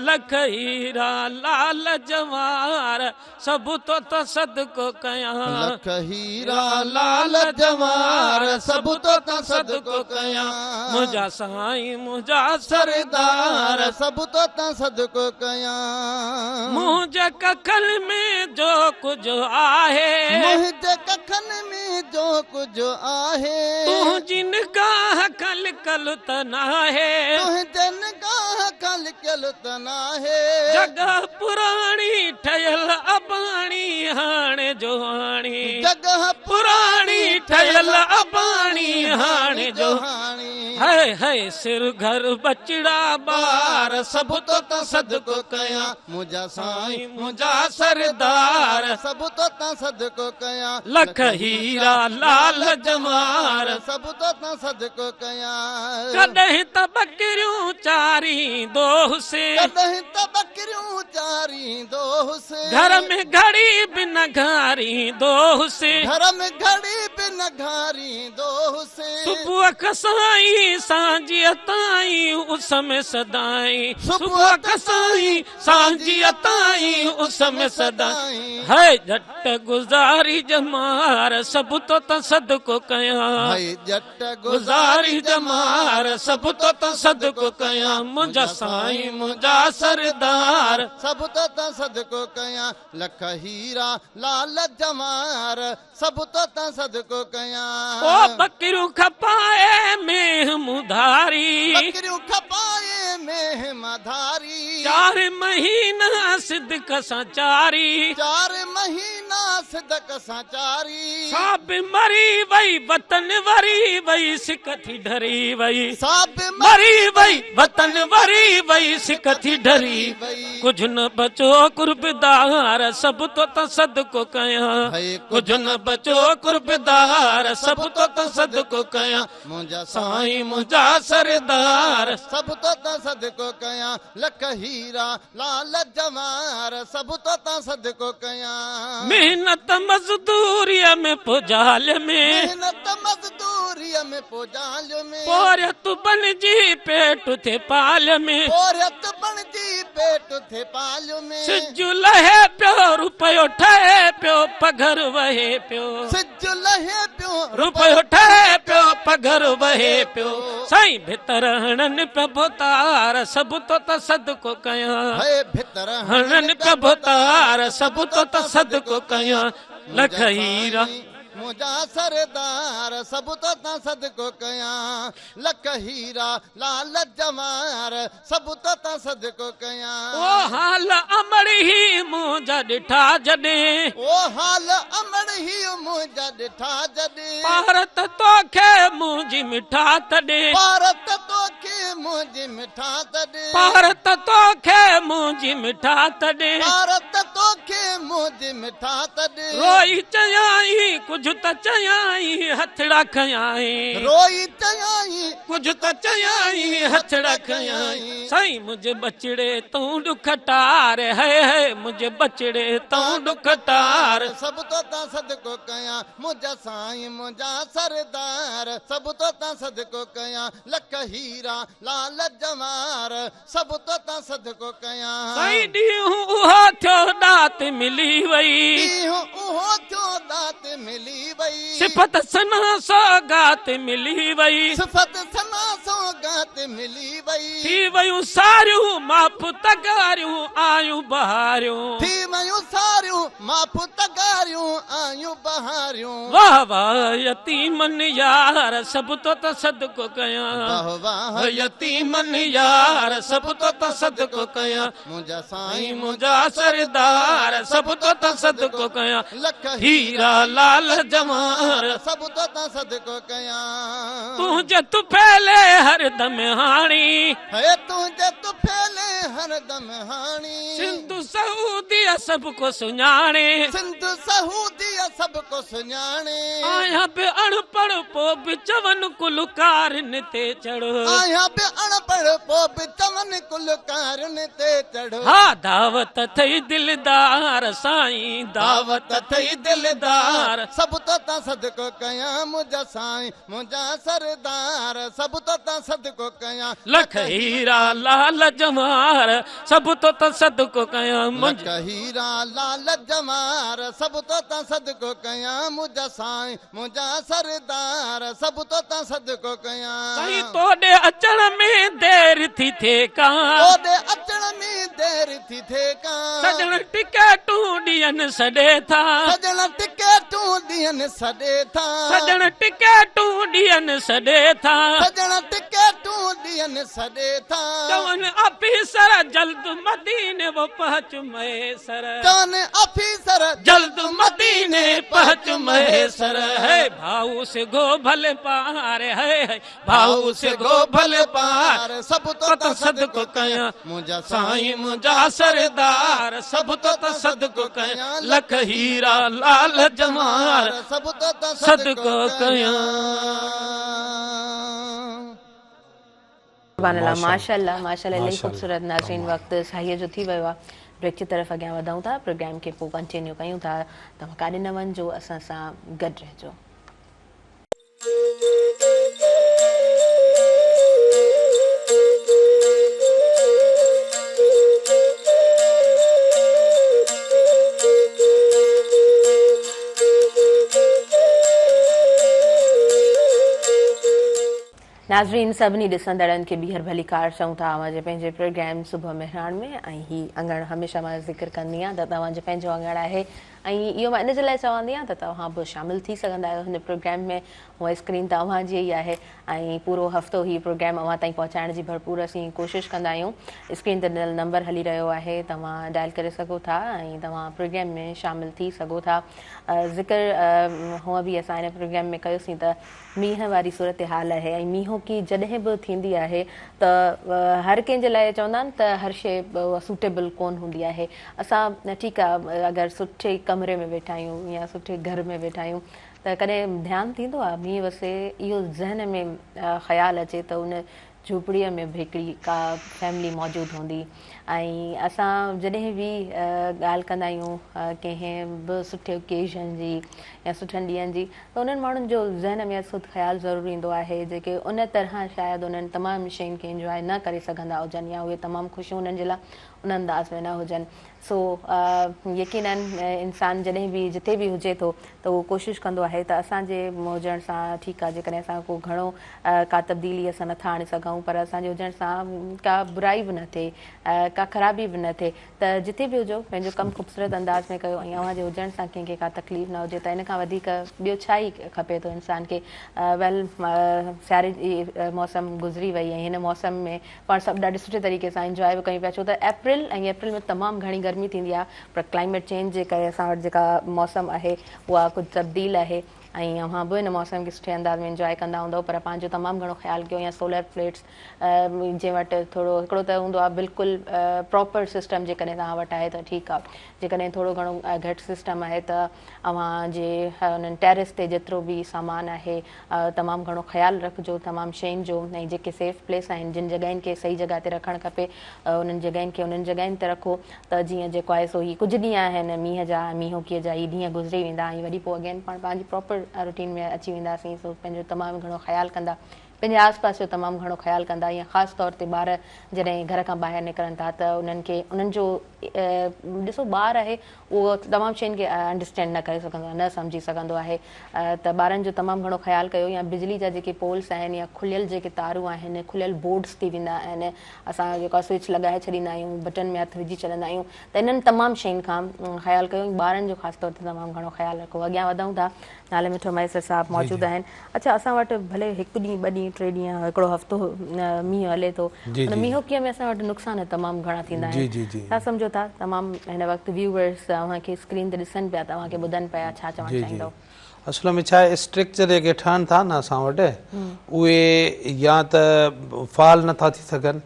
لک هيرا لال جواهر سڀ تو تان صدقو ڪيان. لک هيرا لال جواهر سڀ تو تان صدقو ڪيان. منهنجا سائين منهنجا سردار سڀ تو تان صدقو ڪيان. منهنجي ڪکن ۾ جو ڪجهه آهي. منهنجي ڪکن ۾ جو ڪجهه آهي. تنهنجي نگاهه کان لڪل ته ناهي. تنهنجي نگاهه کان لڪيل ته ناهي. جڳهه پراڻي ٺهيل اباڻي هاڻي جوهاڻي. جڳهه پراڻي ٺهيل اباڻي هاڻي جوهاڻي. هئي هئي سر گهر ٻچڙا ٻار سڀ تو تان صدقو ڪيان. منهنجا سائين منهنجا سردار سڀ تو تان صدقو ڪيان. لک هيرا لال جواهر سڀ تو تان صدقو ڪيان. ڪڏهن ته ٻڪريون چاريندو هوس. ڪڏهن ته ٻڪريون چاريندو هوس. گهر ۾ گهڙي به نه گهاريندو هوس. گهر ۾ گهڙي به نه گهاريندو هوس. صبح کان سائين سانجهيء تائين اس ۾ سدائين. صبح کان سائين سانجهيء تائين اس ۾ سدائين. هئي ڄٽ گذاري ڄمار سڀ تو تان صدقو ڪيان. هئي ڄٽ گذاري ڄمار سڀ تو تان صدقو ڪيان. منهنجا سائين منهنجا سردار سڀ تو تان صدقو ڪيان. لک هيرا لال جواهر سڀ تو تان صدقو ڪيان. او ٻڪريون کپائي مينهن مون ڌاري. ٻڪريون کپائي مينهن مان ڌاري. چار مهينا صدق سان چاري. چار مهينا صدق سان چاري. سا به مري وئي وطن وري وئي سڪ ٿي ڍري وئي. سا به مري وئي وطن وري وئي سڪ ٿي ڍري وئي. ڪجهه نه بچو قربدار سڀ تو تان صدقو ڪيان. ڪجهه نه بچو قربدار سڀ تو تان صدقو ڪيان. منهنجا سائين منهنجا سردار سڀ تو تان صدقو ڪيان. لک هيرا لال جواهر سڀ تو تان صدقو ڪيان. محنت مزدوريء ۾ پوجال ۾. محنت مزدوريء ۾ پوجال ۾. پورهيت بڻجي پيٽ ٿي پال ۾. پورهيت بڻجي پيٽ ٿي پال ۾. سج لهي پيو روپيو ٺهي پيو پگهر وهي پيو. سج لهي پيو روپيو ٺهي پيو پگهر وهي پيو. سائين ڀتر هڻن پيا ڀوتار سڀ تو تان صدقو ڪيان. هي ڀتر هڻن پيا ڀوتار سڀ تو تان صدقو ڪيان. لک هيرا منهنجا سردار سڀ تو تان صدقو ڪيان. لک هيرا لال جواهر سڀ تو تان صدقو ڪيان. او حال امڙ هي منهنجا ڏٺا جڏهن. او حال امڙ هي منهنجا ڏٺا جڏهن. پارت توکي منهنجي مٺا تڏهن. پارت توکي منهنجي مٺا تڏهن. پارت توکي منهنجي مٺا تڏهن. پارت توکي منهنجي مٺا تڏهن. روئي چيائين ڪجهه ته چيائين هٿڙا کنيائين. روئي چيائين ڪجهه ته چيائين هٿڙا کنيائين. سائين منهنجي ٻچڙي تون ڏک ٽار هي هي منهنجي ٻچڙي تون ڏک ٽار. سڀ توتان صدقو ڪيان منهنجا سائين منهنجا سردار سڀ توتان صدقو ڪيان لک هيرا لال جواهر سڀ توتان صدقو ڪيان. سائين ڏينهن اهو ٿيو ڏات ملي وئي. ڏينهن اهو ٿيو ڏات ملي وئي. صفت ثنا سوغات ملي وئي. صفت ثنا سوغات ملي وئي. ٿي ويون ساريون معاف تغاريون آيون بهاريون. ٿي ويون ساريون معاف تغاريون آيون بهاريون. واه واه يتيمن يار سڀ توتان صدقو ڪيان. واه واه يتيمن يار سڀ توتان صدقو ڪيان. منهنجا سائين منهنجا سردار سڀ توتان صدقو ڪيان. لک هيرا لال جواهر سڀ توتان صدقو ڪيان. تنهنجي طفيلي هر دم هاڻي. هي تنهنجي طفيلي هر دم هاڻي. سنڌ سعوديء سڀ ڪو سڃاڻي. سنڌ سعوديء سڀ ڪو سڃاڻي. آهيان به اڻ پڙهه پو به چون ڪل ڪارين تي چڙهه. آهيان به اڻ پڙهه پو به چون ڪل ڪارين تي چڙهه. ها دعوت اٿئي دلدار سائين دعوت اٿئي دلدار. سڀ توتان صدقو ڪيان منهنجا سائين منهنجا سردار سڀ توتان صدقو ڪيان. لک هيرا لال جواهر سڀ توتان صدقو ڪيان. لک هيرا لال جواهر سڀ توتان صدقو ڪيان منهنجا سائين منهنجا سردار سڀ توتان صدقو ڪيان. سائين توڏي اچڻ ۾ دير ٿي ٿئي ڪا. توڏي اچڻ ۾ دير ٿي ٿئي ڪا. سڄڻ ٽڪيٽون ڏين سڏي ٿا. سڄڻ ٽڪيٽون ڏين سڏي ٿا. سڄڻ ٽڪيٽون ڏين سڏي ٿا. سڄڻ ٽڪيٽون ڏين سڏي ٿا. چون آفيسر جلد مديني و پهچ ميسر. چون آفيسر جلد مديني پهچ ميسر. هي ڀائو سگهو ڀلي پار هي ڀائو سگهو ڀلي پار. سڀ توتان صدقو ڪيان منهنجا سائين منهنجا سردار سڀ توتان صدقو ڪيان لک هيرا لال جواهر سڀ توتان صدقو ڪيان. سبحان الله ماشاءالله ماشاءالله الاهي خوبصورت ناظرين وقت ساهيء جو ٿي ويو آهي بريڪ جي طرف اڳيان وڌون ٿا پروگرام کي پوء ڪنٽينيو ڪيون ٿا توهان ڪاڏي نه وڃجو اسان سان گڏ رهجو. ناظرين سڀني ڏسندڙن کي ٻيهر ڀليڪار چئون ٿا اوهان جي پنهنجي پروگرام صبح مهراڻ ۾ ۽ هي اڱڻ هميشه مان ذڪر ڪندي آهيان ته توهان جو پنهنجو اڱڻ آهي ۽ اهو مان ان جي لاء چوندي آهيان ته توهان به شامل ٿي سگهندا آهيو هن پروگرام ۾ هونء اسڪرين ته اوهان جي ئي آهي ۽ پورو هفتو هي پروگرام اوهان تائين پهچائڻ جي ڀرپور اسين ڪوشش ڪندا آهيون اسڪرين تي ڏنل نمبر هلي رهيو آهي توهان ڊائل ڪري سگهو ٿا ۽ توهان پروگرام ۾ شامل ٿي سگهو ٿا ذڪر هونء به اسان هن پروگرام ۾ ڪيوسين ته مينهن واري صورتحال آهي ۽ مينهوڪي جڏهن به ٿيندي آهي ته هر ڪنهن جي لاء چوندا آهن ته هر شيء سوٽيبل ڪونه هوندي آهي اسان ٺيڪ آهي اگر سٺي ڪمري ۾ ويٺا آهيون يا سٺي گهر ۾ ويٺا آهيون ته ڪڏهن ڌيان ٿيندو آهي مينهن وسي اهو ذهن ۾ خيال اچي ته ان جهوپڙيء ۾ به هڪڙي ڪا فيملي موجود هوندي ۽ اسان جڏهن به ڳالهه ڪندا آهيون ڪنهن به سٺي اوڪيزن جي يا سٺن ڏينهن جي ته انهن ماڻهن جو ذهن ۾ ازخود خيال ضرور ايندو آهي جيڪي ان طرح شايد انهن تمام شين کي انجواء نه ڪري سگهندا هجن يا اهي تمام خوشيون انهن جي لاء ان انداز ۾ نه هجن سو يقينن انسان جڏهن به جتي به هجي ٿو ته اهو ڪوشش ڪندو آهي ته اسان جي هجڻ سان ٺيڪ آهي جيڪڏهن اسان ڪو گهڻو ڪا تبديلي اسان نٿا آڻي سگهون پر اسان جي هجڻ سان ڪا برائي به نه ٿئي ڪا خرابي به نه ٿئي ته جتي به هجو پنهنجو ڪم خوبصورت انداز ۾ ڪيو ۽ اوهان جي هجڻ سان ڪنهن کي ڪا تڪليف نه هجي ته ان کان وڌيڪ ٻيو ڇا ئي کپي ٿو انسان کي ويل سياري جي موسم گذري وئي ۽ هن موسم ۾ پاڻ سڀ ڏاڍي سٺي طريقي سان انجواء به ڪيون پيا ڇو ته اپريل ۽ اپريل ۾ تمام گهڻي گرمي ٿيندي آهي پر ڪلائميٽ چينج جي ڪري اسان وٽ جيڪا موسم آهي اها ڪجهه تبديل آهي ۽ اوهان به ان موسم کي سٺي انداز ۾ انجواء ڪندا هوندؤ پر پنهنجو تمام گهڻو خيال ڪيو يا سولر پليٽس جنهن وٽ ٿورو هڪڙو ته هوندو آهي بلڪل پراپر سسٽم جيڪڏهن توهان وٽ آهي ته ٺيڪ آهي جيڪڏهن ٿورو گهڻو گهٽ سسٽم آهي ته اوهان جي انهن ٽيرس تي جيترو به سامان آهي تمام گهڻو خيال رکجو تمام شين جو ۽ جيڪي سيف پليس آهن جن جڳهين کي صحيح جڳهه تي رکڻ کپي انهن جڳهين کي انهن جڳهين تي رکو ته جيئن جيڪو آهي سو هي ڪجهه ڏينهن آهن مينهن جا مينهوڪيء جا هي ڏينهن گذري ويندا ۽ وري پوء اگين پاڻ پنهنجي پراپر روٽين ۾ اچي وينداسين سو پنهنجو تمام گهڻو خيال ڪندا پنهنجي آس پاس جو تمام گهڻو خيال ڪندا ۽ خاص طور تي ٻار جڏهن گهر کان ٻاهر نڪرن ٿا ته انهن کي انهن جو ڏسو ٻار آهي اهو تمام شين کي انڊرسٽينڊ نه ڪري سگهندو آهي نه سمجهي سگهندو آهي ته ٻارن جو تمام گهڻو خيال ڪيو يا بجلي جا جيڪي پولس آهن يا کليل جيڪي تارون آهن کليل بورڊس ٿي ويندا آهن اسان جيڪو سوئچ لڳائي ڇڏيندا آهيون بٽن ۾ هٿ وجهي ڇڏندا آهيون ته انهن تمام شين کان خيال ڪيو ۽ ٻارن جو خاص طور تي تمام گهڻو خيال رکو اڳيان وڌون ٿا نالي مٺو مهيسر صاحب موجود آهن اڇا اسان وٽ ڀلي هڪ ڏينهن ٻه ڏينهن ٽي ڏينهن هڪڙو هفتو مينهن هلي ٿو ان مينهوڪيء ۾ اسان وٽ نقصان تمام گهڻا ٿيندا آهن ڇا سمجهو ٿا تمام هن وقت ويوئرس اوهان کي اسڪرين تي ڏسن پيا توهان کي ٻڌن پيا ڇا چوڻ چاهيندؤ؟ اصل ۾ ڇا آهي اسٽرڪچر جيڪي ٺهن ٿا نه اسان وٽ اهي يا ته فعال نٿا ٿي سگهن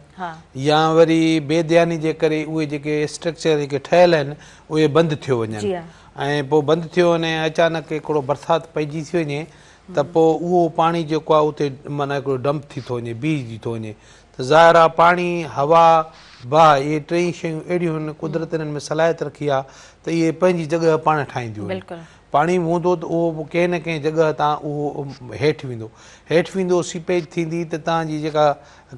يا وري بي ڌياني جي ڪري اهي جيڪي اسٽرڪچر جيڪي ٺهيل آهن اهي بند ٿيو وڃن ۽ پوء بند ٿيو وڃي ۽ اچانڪ هڪڙو برسات پئجي ٿي وڃي ته پوء اهو پاڻي جيڪو آهي اتي معنيٰ هڪڙو ڊمپ ٿي ٿو وڃي بيهجي ٿو وڃي ته ظاهر آهي پاڻي، هوا، باهه اهي ٽيئي شيون اهڙيون آهن قدرت انهن ۾ صلاحيت رکي آهي ته اهي پنهنجي جڳهه پاڻ ٺاهينديون آهن. پاڻي به هوندو ته اهو به ڪنهن نه ڪنهن جڳهه تان اهو هيٺ ويندو هيٺ ويندو سيپيج ٿيندي ته توهان جي جيڪا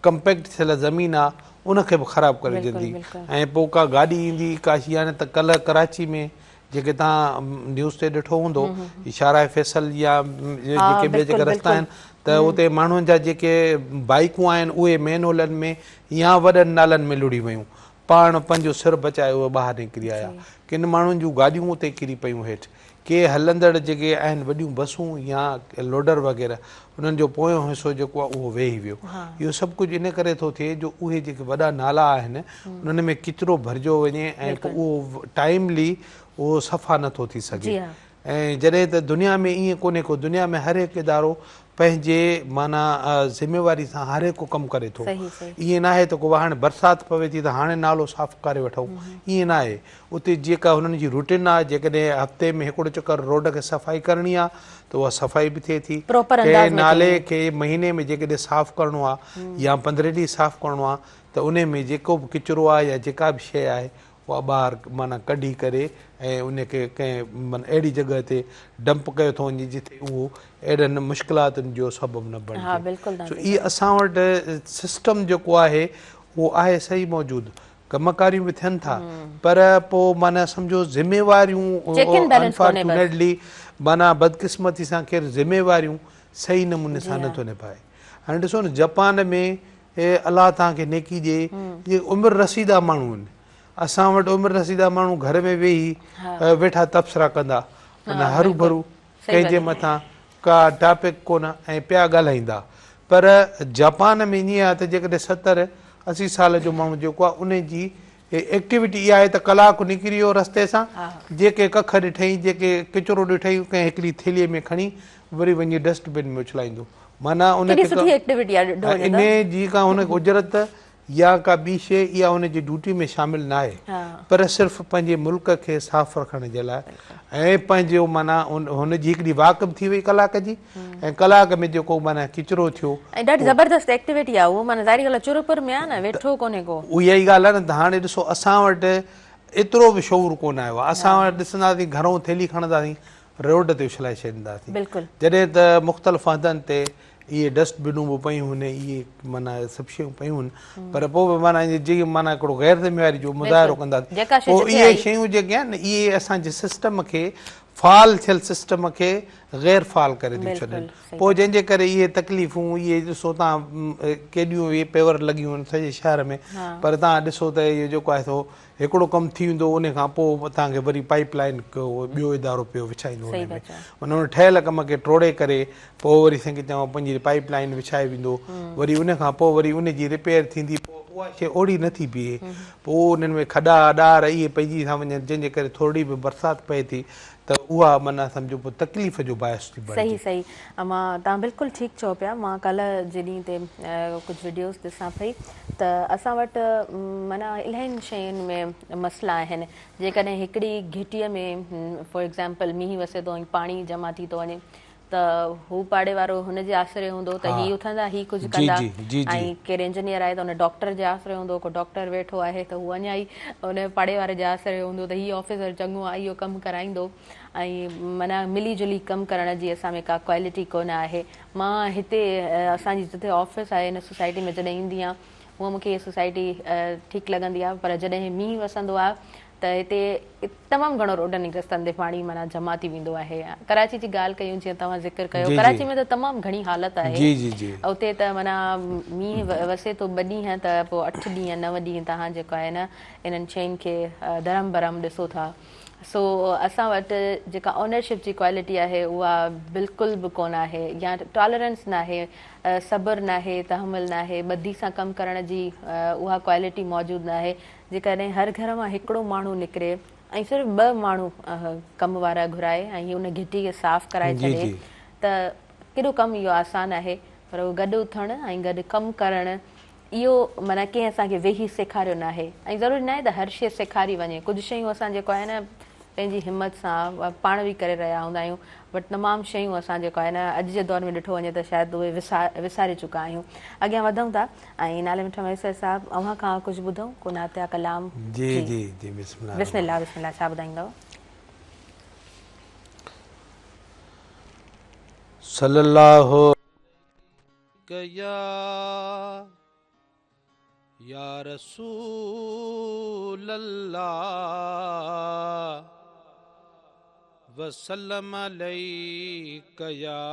ڪمپيڪٽ ٿيل زمين آهي ان کي به خراب ڪري وجهندي ۽ پوء ڪا گاڏي ايندي ڪا شي يعني ته ڪلهه ڪراچي ۾ جيڪي توهان نيوز تي ڏٺو هوندو شاهراهه فيصل يا جيڪي ٻيا جيڪا رستا آهن ته اتي ماڻهن جا جيڪي بائيڪون آهن اهي مين هولن ۾ يا وڏن نالن ۾ لڙهي ويون پاڻ پنهنجو سر بچائي اهي ٻاهر نڪري آيا ڪن ماڻهن جون گاڏيون اتي ڪري پيون هيٺ ڪي هلندڙ جيڪي آهن وڏيون بسون يا لوڊر وغيره انهن جو پويون حصو جيڪو آهي اهو ويهي ويو. اهو سڀ ڪجهه ان ڪري ٿو ٿئي جو اهي جيڪي وڏا نالا آهن انهن ۾ ڪچرو ڀرجيو وڃي ۽ پوء اهو ٽائيملي اهو صفا نه ٿو ٿي سگهي ۽ جڏهن ته دنيا ۾ ائين ڪونهي ڪو دنيا ۾ هر هڪ ادارو پنهنجي معنيٰ ذميواري سان هر هڪ ڪم ڪري ٿو ائين ناهي ته ڪو هاڻي برسات پوي ٿي ته هاڻي نالو صاف ڪري وٺون ائين ناهي اتي جيڪا هنن جي روٽين آهي جيڪڏهن هفتي ۾ هڪڙو چڪر روڊ کي صفائي ڪرڻي آهي ته اها صفائي به ٿئي ٿي ڪنهن نالي کي مهيني ۾ جيڪڏهن صاف ڪرڻو آهي يا پندرهين ڏينهن صاف ڪرڻو آهي ته انهي ۾ جيڪو به ڪچرو آهي يا جيڪا به شيء آهي اها ٻاهر معنيٰ ڪڍي ڪري ۽ ان کي ڪنهن معنيٰ اهڙي جڳهه تي ڊمپ ڪيو ٿو وڃي جتي اهو اهڙن مشڪلاتن جو سبب نه بڻجي سو اهي اسان وٽ سسٽم جيڪو آهي اهو آهي صحيح موجود ڪم ڪاريون به ٿين ٿا پر پوء معنيٰ سمجهو ذميواريون انفارچونيٽلي معنيٰ بدقسمتي سان ڪير ذميواريون صحيح نموني سان نٿو نڀائي هاڻي ڏسو نه جپان ۾ الله توهان کي نيڪي ڏي جي عمر رسيده ماڻهو آهن اسان وٽ عمر رسيده ماڻهو گهر ۾ ويهي ويٺا تبصرا ڪندا معنيٰ هرو ڀرو ڪنهن جي مٿان ڪا ٽاپڪ ڪونه ۽ پيا ڳالهائيندا پر جاپان ۾ ائين آهي ته جيڪڏهن 70 80 سال جو ماڻهو جيڪو آهي ان جي ايڪٽيوٽي اها آهي ته ڪلاڪ نڪري ويو رستي سان جيڪي ڪک ڏٺئي جيڪي ڪچرو ڏٺئي ڪنهن هڪڙي ٿيلهي ۾ کڻي وري وڃي ڊسٽ بن ۾ اڇلائيندو معنيٰ ان کي سٺي ايڪٽيوٽي آهي ڏٺو وڃي ته ان جي ڪا هن کي اجرت يا ڪا ٻي شيء اها هن جي ڊيوٽي ۾ شامل ناهي پر صرف پنهنجي ملڪ کي صاف رکڻ جي لاء ۽ پنهنجو معنيٰ هن جي هڪڙي واڪ به ٿي وئي ڪلاڪ جي ۽ ڪلاڪ ۾ جيڪو معنيٰ ڪچرو ٿيو. ۽ ڏاڍي زبردست ايڪٽيوٽي آهي اهو معنيٰ ظاهري ڳالهه آهي چر پر ۾ آهي نه ويٺو ڪونهي ڪو. اها ئي ڳالهه آهي نه ته هاڻي ڏسو اسان وٽ ايترو به شعور ڪونه آيو آهي اسان وٽ ڏسنداسين گهرون ٿيلهي کڻنداسين روڊ تي اڇلائي ڇڏينداسين جڏهن ته مختلف هنڌن تي اهي ڊسٽ بنون به پيون هن اهي معنيٰ سڀ شيون پيون هن پر پوء به معنيٰ جيڪي معنيٰ هڪڙو غير ذميواري جو مظاهرو ڪندا پوء اهي شيون جيڪي آهن اهي اسان جي سسٽم کي فعال ٿيل سسٽم کي غير فعال ڪري ٿيون ڇڏن پوء جنهن جي ڪري اهي تڪليفون اهي ڏسو توهان ڪيڏيون اهي پيور لڳيون آهن سڄي شهر ۾ پر توهان ڏسو ته اهو جيڪو آهي سو هڪڙو ڪم ٿي ويندو ان کان پوء توهان کي وري پائيپ لائين ٻيو ادارو پيو وڇائيندو ان ۾ معنيٰ ان ٺهيل ڪم کي ٽوڙي ڪري پوء وري سائين چوان پنهنجي پائيپ لائين وڇائي ويندو وري ان کان پوء وري ان جي رپيئر ٿيندي پوء اها شيء اوڙي نه ٿي بيهي پوء انهن ۾ کڏا ڏار اهي پئجي ٿا وڃن جنهن جي ڪري ٿورڙي به برسات پئي ٿي ته اها معنيٰ سمجهو پوء تڪليف جو باعث ٿي صحيح بڻجي. صحيح امان توهان بلڪل ٺيڪ چئو پيا مان ڪالهه جي ڏينهن تي ڪجهه وڊيوز ڏسان پئي ته اسان وٽ معنيٰ الاهين شين ۾ مسئلا آهن جيڪڏهن هڪڙي گهٽيء ۾ فار ايگزامپل مينهن وسي ٿو ۽ پاڻي جمع ٿي ٿو وڃي ته هو پاڙي وارو هن جي آسري هوندو ته هي اٿندا هي ڪجهه ڪندا ۽ ڪير انجنيئر آهي ته ان ڊاڪٽر جي آسري هوندو ڪو ڊاڪٽر ويٺو آهي ته هو اڃا ئي ان پاڙي واري جي آسري هوندو ته هي آفيسر چڱو آهي اهو ڪم ڪرائيندو ۽ معنيٰ ملي جلي ڪم ڪرڻ جي اسان ۾ ڪا ڪوالٽي ڪونه آهي مان هتي اسان جي جتي آفيس آهي ان سوسائٽي ۾ جڏهن ايندي آهيان هونء مون کي هي سوسائٽي ٺيڪ لڳندي آهي پر جڏهن مينهن وسندو آهي ته هتي تمام گهڻو روڊن ۽ رستن تي پاڻي معنيٰ جمع ٿي ويندو آهي. ڪراچي جي ڳالهه ڪيون جيئن توهان ذڪر ڪيو ڪراچي ۾ ته تمام گهڻي حالت آهي اتي ته معنيٰ مينهن وسي ٿو ٻه ڏينهن ته پوء اٺ ڏينهن نو ڏينهن توهان جيڪو آهي نه انهن شين کي درهم برهم ڏسو ٿا سو اسان وٽ جيڪا اونرشپ جي ڪوالٽي آهي اها بلڪل به ڪونه آهي يا ٽالرنس ناهي صبر ناهي تحمل ناهي ٻڌي سان ڪم ڪرڻ جي اها ڪوالٽي موجود ناهي جيڪڏهن هر گهر مان هڪڙو ماڻهو نڪري ۽ صرف ٻه ماڻهو ڪم وارا گهرائي ۽ ان گهٽي کي صاف ڪرائي ڇڏي ته ڪيڏو ڪم اهو آسان آهي پر اهو گڏ اٿڻ ۽ گڏ ڪم ڪرڻ اهو معنيٰ ڪنهن اسان کي ويهي سيکاريو ناهي ۽ ضروري ناهي ته هر شيء سيکاري وڃي ڪجهه شيون اسان جيڪو آهي نه پنهنجي همت سان پاڻ به ڪري رهيا هوندا آهيون بٽ تمام شيون اسان جيڪو آهي نه اڄ جي دور ۾ ڏٺو وڃي ته شايد اهي وساري چڪا آهيون اڳيان وڌون ٿا ۽ نالي مٺا مهيسر صاحب اوهان کان ڪجهه ٻڌون ڪو نعتيه ڪلام جي جي جي بسم الله بسم الله بسم الله ڇا ٻڌائيندؤ. صلي الله عليڪ يا رسول الله وسلم عليڪ يا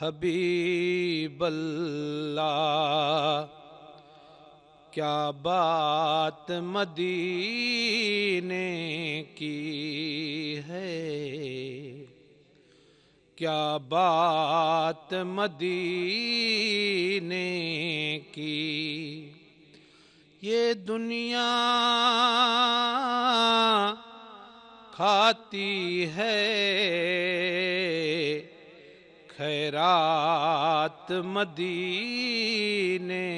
حبيب الله ڪيا بات مديني ڪي هي ڪيا بات مديني ڪي يه دنيا کاتي هي خيرات مديني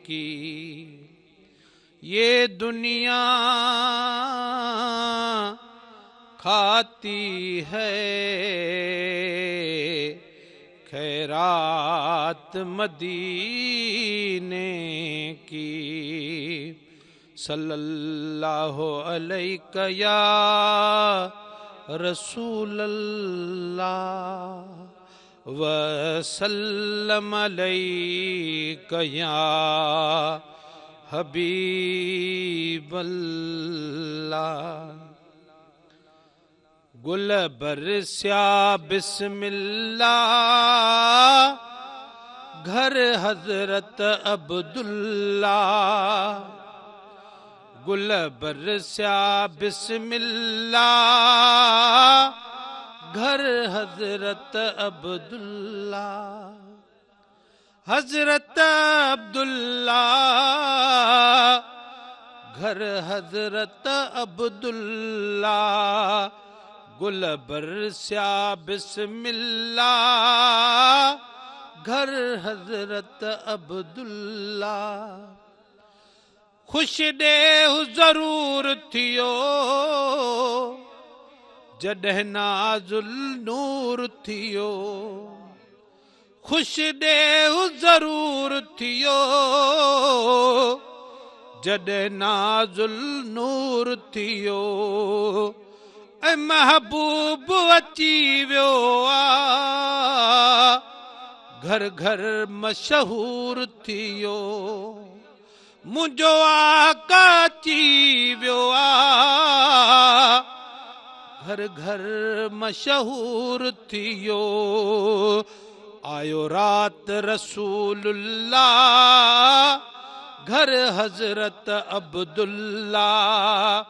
ڪي يه دنيا کاتي هي خيرات مديني ڪي صلي الله عليڪ يا رسول الله وسلم عليڪ يا حبيب الله گل برسيا بسم الله گهر حضرت عبدالله گل برسيا بسم الله گهر حضرت عبدالله حضرت عبدالله گهر حضرت عبدالله گل برسيا بسم الله گهر حضرت عبدالله خوش ڏيهه ضرور ٿيو جڏهن نازل نور ٿيو خوش ڏيهه ضرور ٿيو جڏهن نازل نور ٿيو ۽ محبوب اچي ويو آ گهر گهر مشهور ٿيو منهنجو آقا اچي ويو آ گهر گهر مشهور ٿيو آيو رات رسول الله گهر حضرت عبدالله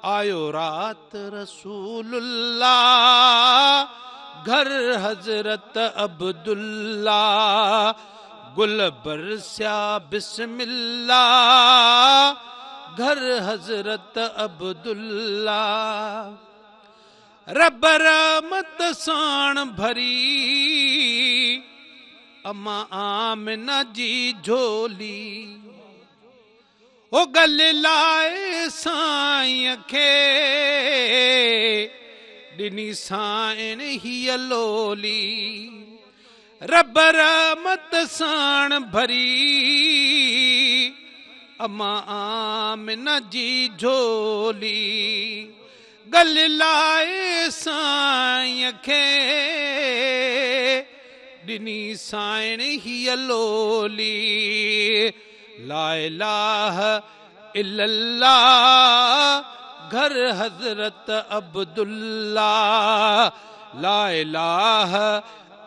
آيو رات رسول الله گهر حضرت عبدالله. گل برسيا بسم الله، گهر حضرت عبدالله. رب رحمت ساڻ ڀري، اما آمنه جي جهولي. او گل لائي سائينءَ کي، ڏني سائڻ هيءَ لولي. رب رحمت ساڻ ڀري، اما آمنه جي جهولي. گل لائي سائينءَ کي، ڏني سائڻ هيءَ لولي. لا اله الا الله، گهر حضرت عبدالله. لا اله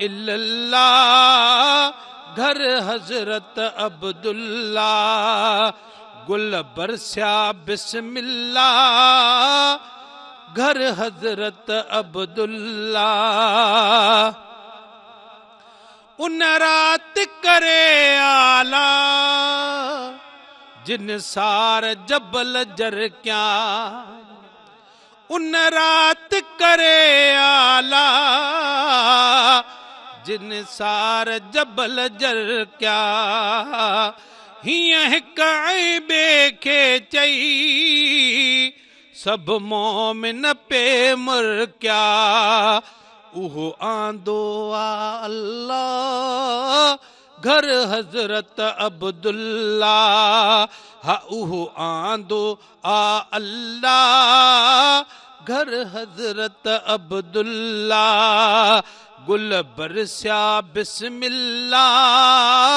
الا الله، گهر حضرت عبدالله. گل برسيا بسم الله، گهر حضرت عبدالله. ان رات ڪري آلا، جن سار جبل جرڪيا. ان رات ڪري آلا، جن سار جبل جرڪيا. هيئن هڪ ۽ ٻئي کي چئي، سڀ مومن پي مرڪيا. اهو آندو آ الله، گهر حضرت عبدالله. ها، اهو آندو آ الله، گهر حضرت عبدالله. گل برسيا بسم الله،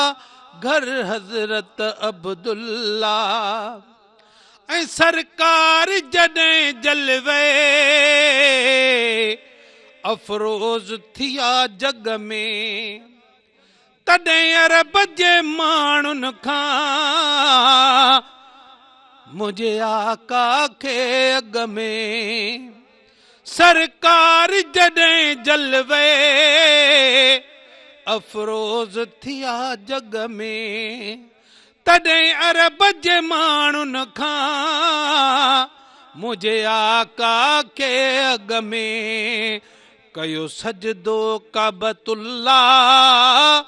گهر حضرت عبدالله. ۽ سرڪار جڏهن جلوي افروز ٿيا جڳ ۾، تڏهن عرب جي ماڻهن کان منهنجي آقا کي اڳ ۾. سرڪار جڏهن جلوي افروز ٿيا جڳ ۾، تڏهن عرب جي ماڻهن کان منهنجي آقا کي اڳ ۾. ڪيو سجدو ڪعبة الله،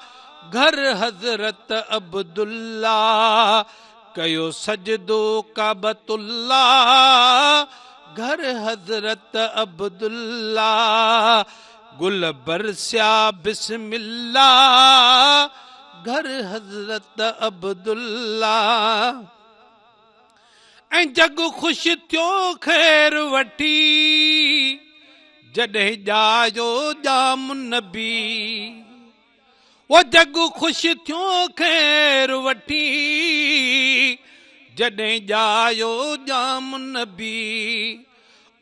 گهر حضرت عبدالله. ڪيو سجدو ڪعبة الله، گهر حضرت عبدالله. گل برسيا بسم الله، گهر حضرت عبدالله. ۽ جڳ خوش ٿيو خير وٺي، جڏهن ڄايو ڄام نبي. او جڳ خوش ٿيو خير وٺي، جڏهن ڄايو ڄام نبي.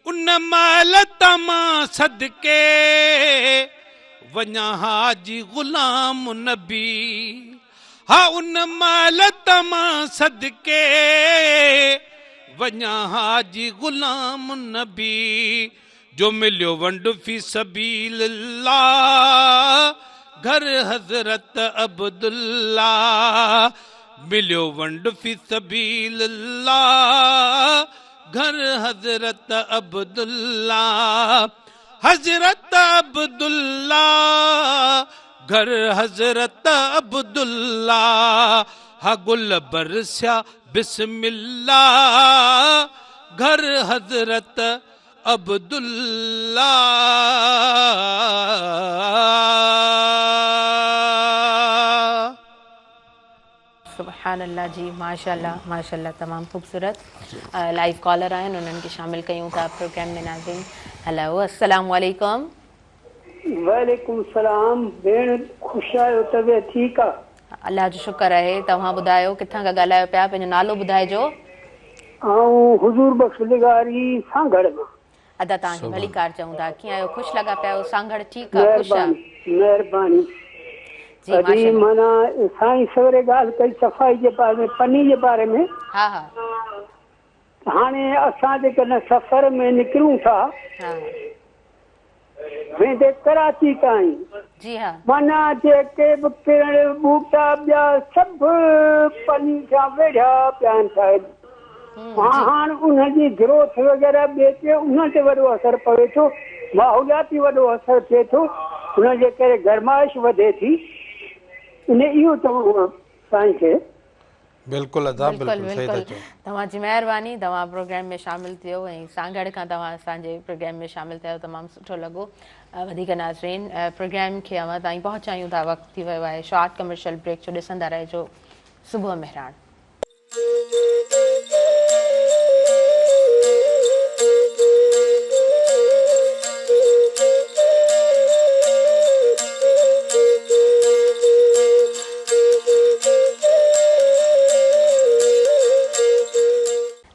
ان مهل ته مان صدقي وڃان حاجي غلام نبي. ها، ان مهل ته مان صدقي وڃان حاجي غلام نبي. جو مليو ونڊ في سبيل الله، گهر حضرت عبدالله. مليو ونڊ في سبيل الله، گهر حضرت عبدالله. حضرت عبدالله، گهر حضرت عبدالله. ها، گل برسيا بسم الله، گهر حضرت عبدالله. سبحان الله جي، ماشاءالله ماشاءالله، تمام خوبصورت. لائيو ڪالر آهن، انهن کي شامل ڪيون ٿا پروگرام ۾. ناظرين، هلو، السلام عليڪم. وعليڪم السلام ڀيڻ، خوش آهيو؟ طبيعت ٺيڪ آ؟ الله جو شڪر آهي. توهان ٻڌايو، ڪٿان کان ڳالهايو پيا؟ پنهنجو نالو ٻڌائجو. آئون حضور بخش لغاري، سانگهڙ مان. ادا، توهان کي ڀليڪار چئون ٿا. ڪيئن آهيو؟ خوش لڳا پيا آهيو. سانگهڙ ٺيڪ آهي، خوش آهي. مهرباني. جي. ادي، معنيٰ سائين سويري ڳالهه ڪئي صفائي جي باري ۾، پني جي باري ۾. ها ها هاڻي اسان جيڪڏهن سفر ۾ نڪرون ٿا، ويندي ڪراچي تائين. جي ها. معنيٰ جيڪي به ڪرڻ ٻوٽا ٻيا سڀ پني سان ويڙهيا پيا آهن شايد. ها هاڻ انهن جي گروٿ وغيره ٻئي تي انهن تي وڏو اثر پوي ٿو ماحولياتي وڏو اثر ٿئي ٿو ان جي ڪري گرمائش وڌي ٿي ان اهو چوڻو هو سائين کي. بلڪل ادا بلڪل بلڪل صحيح ٿا بلڪل چئو. توهان جي مهرباني توهان پروگرام ۾ شامل ٿيو ۽ سانگهڙ کان توهان اسان جي پروگرام ۾ شامل ٿيو تمام سٺو لڳو وڌيڪ ناظرين پروگرام کي اوهان تائين پهچايون ٿا وقت ٿي ويو آهي شارٽ ڪمرشل بريڪ جو ڏسندا رهجو صبح مهراڻ.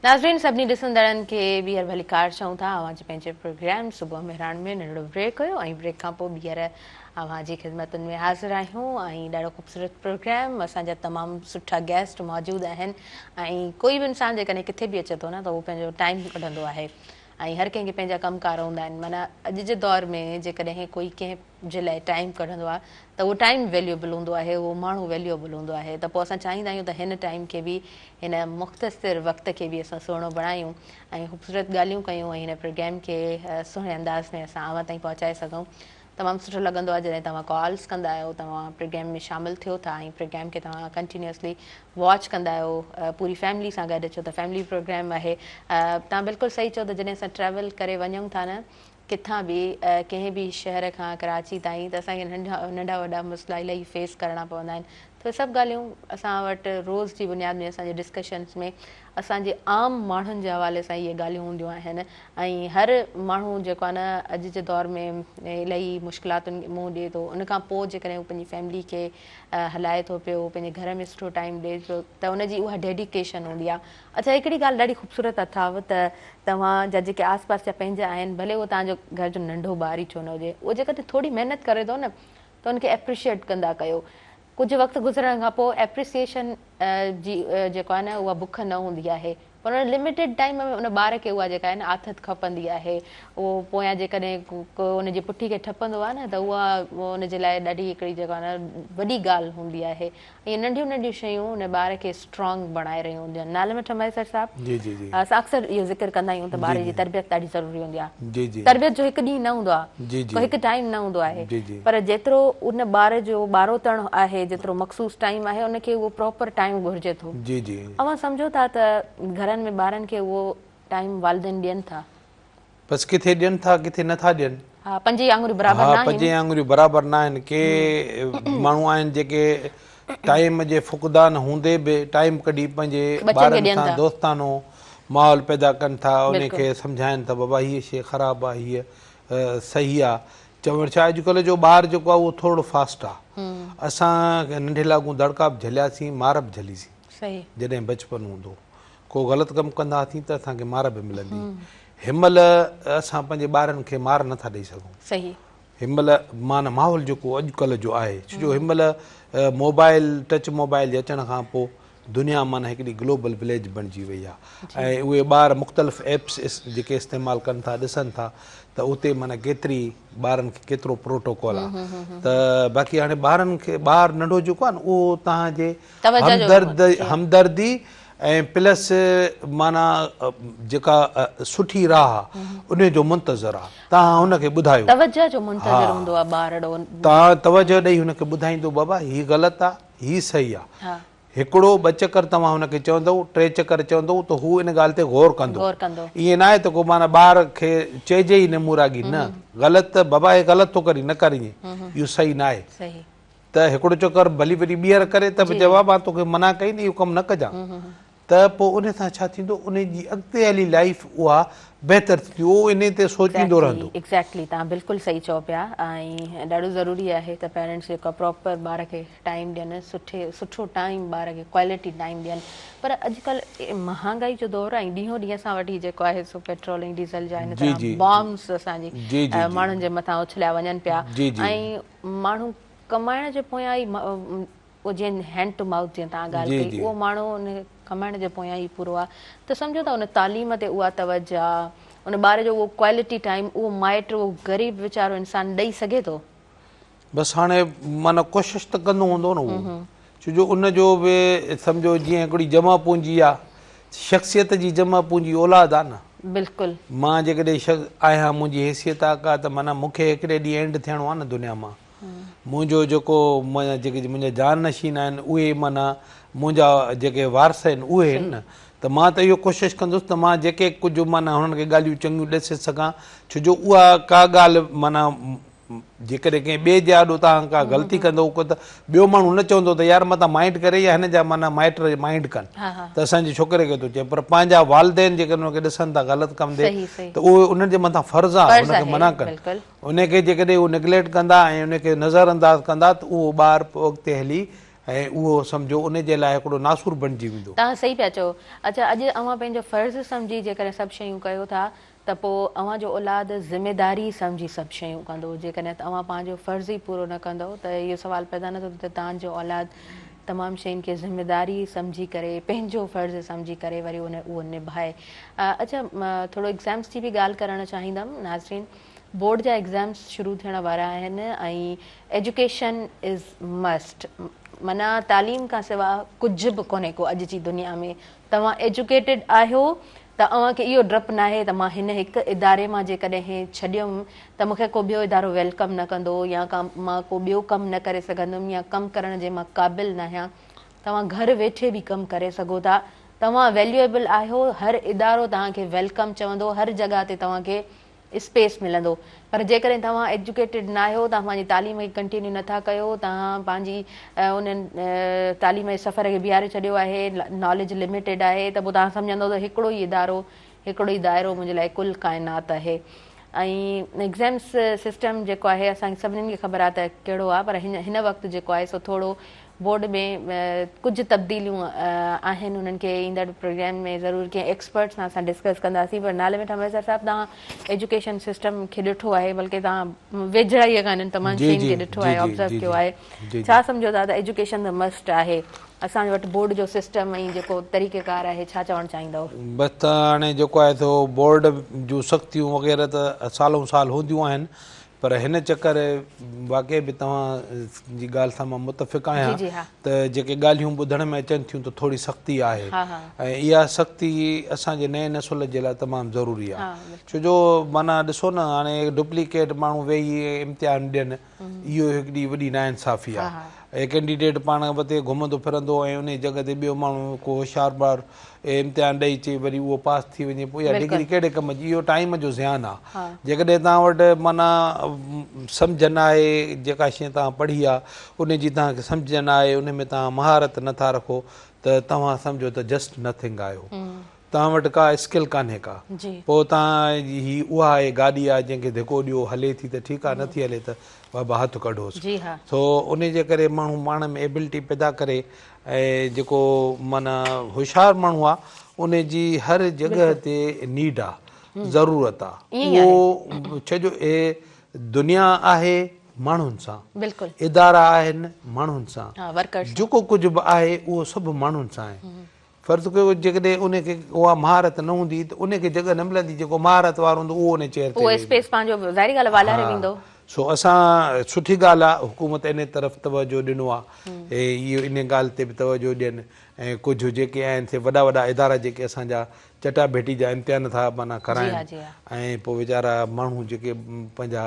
ناظرين سڀني ڏسندڙن کي ٻيهر ڀليڪار چئون ٿا اوهان جي پنهنجي پروگرام صبح مهراڻ ۾ ننڍڙو بريڪ هيو ۽ بريڪ کان پوء ٻيهر اوهان جي خدمتن ۾ حاضر آهيون ۽ ڏاڍو خوبصورت پروگرام اسان جا تمام سٺا گيسٽ موجود آهن ۽ ڪوئي به انسان جيڪڏهن ڪٿي به اچي ٿو نه ته اهو پنهنجو ٽائيم ڪڍندو آهي ۽ هر ڪنهن کي پنهنجا ڪم ڪار هوندا آهن معنيٰ اڄ جي دور ۾ جيڪڏهن ڪوئي ڪنهن جي لاء ٽائيم ڪڍندو آهي ته اهو ٽائيم ويليوبل هوندو آهي اهو ماڻهو ويليوبل هوندو آهي ته پوء اسان چاهيندا آهيون ته هن ٽائيم کي به هن مختصر وقت کي به اسان سهڻو بڻايون ۽ خوبصورت ڳالهيون ڪيون ۽ هن پروگرام کي سهڻي انداز ۾ اسان اوهان تائين پهچائي سگهون تمام سٺو لڳندو آهي جڏهن توهان ڪالز ڪندا آهيو توهان پروگرام ۾ شامل ٿيو ٿا ۽ پروگرام کي توهان ڪنٽينيوسلي واچ ڪندا آهيو پوري فيملي سان گڏ ڇو ته فيملي پروگرام آهي توهان بلڪل صحيح چئو ته جڏهن اسان ٽريول ڪري وڃون ٿا نه ڪٿان به ڪنهن به شهر کان ڪراچي تائين ته اسان کي ننڍا ننڍا وڏا مسئلا الاهي فيس ڪرڻا پوندا آهن ته سڀ ڳالهيون اسان وٽ روز جي بنياد ۾ اسان جي ڊسڪشنس ۾ اسان جي عام ماڻهن جي حوالي سان اهي ڳالهيون هونديون آهن ۽ هر ماڻهو جيڪو آهي نه اڄ جي دور ۾ الاهي مشڪلاتن کي منهن ڏئي ٿو ان کان پوء جيڪڏهن هو پنهنجي فيملي کي هلائي ٿو پيو پنهنجي گهر ۾ سٺو ٽائيم ڏئي پيو ته ان جي اها ڊيڊيڪيشن هوندي آهي اڇا هڪڙي ڳالهه ڏاڍي خوبصورت اٿاو ته توهان جا جيڪي آس پاس جا پنهنجا آهن ڀلي اهو توهان جو گهر جو ننڍو ٻار ئي ڇو نه هجي اهو جيڪڏهن ٿوري محنت ڪري ٿو نه ته ان کي ايپريشيئيٽ ڪندا ڪيو ڪجهه وقت گذرڻ کان پوء ايپريسيئيشن جي جيڪو آهي نه اها بک نه هوندي آهي پر ان لميٽيڊ ٽائيم ۾ ان ٻار کي اها جيڪا آهي نه آٿت کپندي آهي اهو پويان جيڪڏهن ڪو ان جي پٺي کي ٺپندو آهي نه ته اها ان جي لاء ڏاڍي هڪڙي جيڪو آهي نه وڏي ڳالهه هوندي آهي اهي ننڍيون ننڍيون شيون ان ٻار کي اسٽرانگ بڻائي رهيون هونديون آهن نالي مٺ مهيسر صاحب جي جي جي اسان اڪثر اهو ذڪر ڪندا آهيون ته ٻار جي تربيت ڏاڍي ضروري هوندي آهي جي جي تربيت جو هڪ ڏينهن نه هوندو آهي جي جي ڪو هڪ ٽائيم نه هوندو آهي جي جي پر جيترو ان ٻار جو ٻاروتڻ آهي جيترو مخصوص ٽائيم آهي ان کي اهو پراپر ٽائيم گهرجي ٿو جي جي اوهان سمجهو ٿا ته گهرن ۾ ٻارن کي اهو ٽائيم والدين ڏين ٿا؟ بس ڪٿي ڏين ٿا ڪٿي نه ٿا ڏين. ها پنج ئي آڱريون برابر ها ناهن. پنج ئي آڱريون برابر ناهن ڪي ماڻهو آهن جيڪي ٽائيم جي فقدان هوندي به ٽائيم ڪڍي پنهنجي ٻچن کي ٻارن ڏين سان ٿا. دوستانو ماحول پيدا ڪن ٿا انهي بلڪل. کي سمجهائن ٿا بابا هيء شيء خراب آ هيء صحيح آ چوڻ ڇا اڄڪلهه جو ٻار جيڪو آ اهو ٿورڙو فاسٽ آ اسان ننڍي لاڳون دڙڪا به جهلياسين مار به جهليسين صحيح. جڏهن بچپن هوندو ڪو غلط ڪم ڪندا هئاسين ته اسان کي مار به ملندي هن مهل اسان پنهنجي ٻارن کي مار نٿا ڏئي سگهون. صحيح. هن مهل معنيٰ ماحول جيڪو اڄڪلهه جو آهي ڇو جو هن مهل موبائل ٽچ موبائل جي اچڻ کان پوء دنيا معنيٰ هڪڙي گلوبل وليج بڻجي وئي آهي ۽ اهي ٻار مختلف ايپس جيڪي استعمال ڪن ٿا ڏسن ٿا ته اتي معنيٰ ڪيتري ٻارن کي ڪيترو پروٽوڪول آهي ته باقي هاڻي ٻارن کي ٻار ننڍو جيڪو آهي نه اهو توهان جي همدرد همدردي ۽ پلس معنيٰ جيڪا سٺي راهه آ انهي جو منتظر آ توهان هن کي ٻڌايو. توجه جو منتظر هوندو آ ٻارڙو. توهان توجه ڏئي هن کي ٻڌائيندو بابا هي غلط آ هي صحيح آ هڪڙو ٻه چڪر توهان هن کي چوندؤ ٽي چڪر چوندؤ ته هو ان ڳالهه تي غور ڪندو ائين ناهي ته ڪو معنيٰ ٻار کي چئجي ئي نه موراڳي نه غلط بابا هي غلط ٿو ڪرين نه ڪر ائين اهو صحيح ناهي. ته هڪڙو چڪر ڀلي وري ٻيهر ڪري ته به چئبو آهي مان توکي منع ڪئي نه اهو ڪم نه ڪجان ته پوء ان سان ڇا ٿيندو ان جي اڳتي هلي لائيف اها بهتر ٿيندي اهو انهي تي سوچيندو رهندو. ايگزيڪٽلي توهان بلڪل صحيح چئو پيا ۽ ڏاڍو ضروري آهي ته پيرنٽس جيڪو پراپر ٻار کي ٽائيم ڏين سٺي سٺو ٽائيم ٻار کي ڪوالٽي ٽائيم ڏين پر اڄڪلهه مهانگائي جو دور آهي ۽ ڏينهون ڏينهن اسان وٽ هي جيڪو آهي سو پيٽرول ۽ ڊيزل جا هن طرح بامس اسان جي ماڻهن جي مٿان اڇليا وڃن پيا ۽ ماڻهو ڪمائڻ جي پويان ئي اهو جيئن هينڊ ٽو مائوٿ جيئن توهان ڳالهه ڪئي اهو ماڻهو ان ڪمائڻ جي پويان ئي پورو آهي ته سمجهو ته ان تعليم تي اها توجه ان ٻار جو اهو ڪوالٽي ٽائيم اهو مائٽ اهو غريب ويچارو انسان ڏئي سگهي ٿو؟ بس هاڻي معنيٰ ڪوشش ته ڪندو هوندو نه اهو ڇو جو ان جو به سمجهو جيئن هڪڙي جمع پونجي آ شخصيت جي جمع پونجي اولاد آ نه. بلڪل. مان جيڪڏهن شخص آهيان منهنجي حيثيت آ ڪا ته معنيٰ مون کي هڪڙي ڏينهن اينڊ ٿيڻو آ نه دنيا مان منهنجو جيڪو معنيٰ جيڪي منهنجا جان نشين آهن اهي معنيٰ منهنجا جيڪي وارث آهن اهي آهن نه ته مان ته اهو ڪوشش ڪندس ته مان جيڪي ڪجهه معنيٰ هنن کي ڳالهيون چڱيون ڏسي سگهان ڇو جو اها ڪا ڳالهه معنيٰ جيڪڏهن ڪنهن ٻئي جي آڏو توهان ڪا غلطي ڪندؤ ته ٻيو ماڻهو نه چوندو ته يار متان مائنڊ ڪري يا هن جا معنيٰ مائٽ مائنڊ ڪن ته اسان جي ڇوڪري کي ٿو چئي پر پنهنجا والدين جيڪڏهن ان کي ڏسن ٿا غلط ڪم تي ته اهو انهن جي مٿان فرض آهي ان کي منع ڪن ان کي جيڪڏهن هو نگليڪٽ ڪندا ۽ ان کي نظر انداز ڪندا ته اهو ٻار پوء اڳتي هلي ۽ اهو سمجهو ان جي لاء هڪڙو ناسور بڻجي ويندو. توهان صحيح پيا چئو. اڇا اڄ اوهان پنهنجو فرض سمجهي جيڪڏهن سڀ شيون ڪيو ٿا ته پوء اوهان جو اولاد ذميداري سمجهي سڀ شيون ڪندو. جيڪڏهن اوهان پنهنجو فرض ئي پورو نه ڪندؤ ته اهو سوال پيدا نه ٿو ٿئي ته توهان جو اولاد تمام شين کي ذميداري سمجهي ڪري پنهنجو فرض سمجهي ڪري وري ان اهو نڀائي. اڇا ٿورو ايگزامس جي به ڳالهه ڪرڻ چاهيندم ناظرين بورڊ جا ايگزامس شروع ٿيڻ وارا آهن ۽ ايجوڪيشن is must معنيٰ تعليم کان سوا ڪجهه به ڪونهي ڪو اڄ جي دنيا ۾ توهان ايجوڪيٽيڊ آهيو ته اوهان کي اهو ڊپ ناهي ته مان هن هڪ اداري مان جيڪڏهن ڇڏيم ته مون کي ڪو ٻيو ادارو welcome نه ڪندو يا ڪا مان ڪو ٻيو ڪم نه ڪري سگهندم يا ڪم ڪرڻ جي مان قابل ناهيان توهان گهر ويٺي به ڪم ڪري سگهو ٿا توهان ويليوئيبل آهيو هر ادارو توهان کي welcome چوندو هر جڳهه تي توهان کي اسپيس ملندو پر جيڪڏهن توهان ايجوڪيٽيڊ ناهيو توهان پنهنجي تعليم کي ڪنٽينيو نٿا ڪيو توهان پنهنجي ان تعليم جي سفر کي بيهاري ڇڏيو آهي ناليج لميٽيڊ آهي ته پوء توهان سمجهندو ته هڪڙو ئي ادارو هڪڙو ئي دائرو منهنجي لاء ڪل ڪائنات آهي ۽ ايگزامس سسٽم جيڪو آهي اسان کي سڀني کي خبر آهي ته ڪهڙو آهي پر هن وقت جيڪو آهي سو ٿورو بورڊ ۾ ڪجهه تبديليون آهن انهن کي ايندڙ پروگرام ۾ ضرور ڪنهن ايڪسپرٽ سان اسان ڊسڪس ڪنداسين پر نالي مٺا مهيسر صاحب توهان ايجوڪيشن سسٽم کي ڏٺو آهي بلڪه توهان ويجهڙائي کان انهن تمام شين کي ڏٺو آهي آبزرو ڪيو آهي ڇا سمجهو ٿا ته ايجوڪيشن ته مسٽ آهي اسان وٽ بورڊ جو سسٽم ۽ جيڪو طريقه ڪار آهي ڇا چوڻ چاهيندؤ؟ بس ته هاڻي جيڪو آهي سو بورڊ جون سختيون وغيره ته سالون سال هونديون آهن پر هن چڪر واقعي به توهان جي ڳالهه سان مان متفق آهيان ته جيڪي ڳالهيون ٻڌڻ ۾ اچن ٿيون ته ٿوري سختي آهي ۽ اها سختي اسان جي نئين نسل جي لاء تمام ضروري آهي ڇو جو معنيٰ ڏسو نه هاڻي ڊپليڪيٽ ماڻهو ويهي امتحان ڏين اهو هڪڙي وڏي ناانصافي آهي ۽ ڪينڊيڊيٽ پاڻ وتي گهمندو ڦرندو ۽ انهي جڳهه تي ٻيو ماڻهو ڪو هوشيار ٻار امتحان ڏئي اچي وري اهو پاس ٿي وڃي پوء اها ڊگري ڪهڙي ڪم جي اهو ٽائيم جو زيان آ جيڪڏهن توهان وٽ معنيٰ سمجهه نه آهي جيڪا شيء توهان پڙهي آ ان جي توهان کي سمجهه نه آهي ان ۾ توهان مهارت نه ٿا رکو ته توهان سمجهو ته جسٽ نٿنگ آهيو توهان وٽ ڪا اسڪل ڪانهي ڪا پوء توهان جي هي اها آهي گاڏي آهي جنهن کي ڌڪو ڏيو هلي ٿي ته ٺيڪ آهي نه ٿي هلي ته بابا هٿ ڪڍوس سو انهي جي ڪري ماڻهو پاڻ ۾ ايبلٽي پيدا ڪري ۽ جيڪو معنيٰ هوشيار ماڻهو آهي انهي جي هر جڳهه تي نيڊ آهي ضرورت آهي اهو ڇو جو هي دنيا آهي ماڻهن سان ادارا آهن ماڻهن سان جيڪو ڪجهه به آهي اهو سڀ ماڻهن سان آهي فرض ڪيو جيڪڏهن ان کي اها مهارت نه هوندي ته ان کي جڳهه نه ملندي جيڪو مهارت وارو هوندو اهو ان چيئر تي اهو اسپيس پنهنجو ظاهري ڳالهه والاري ويندو. سو اسان سٺي ڳالهه آ حڪومت ان طرف توجه ڏنو آ ۽ اهو ان ڳالهه تي به توجه ڏين ۽ ڪجهه جيڪي آهن سي وڏا وڏا ادارا جيڪي اسان جا چٽا ڀيٽي جا امتحان ٿا معنيٰ ڪرائن ۽ پوء ويچارا ماڻهو جيڪي پنهنجا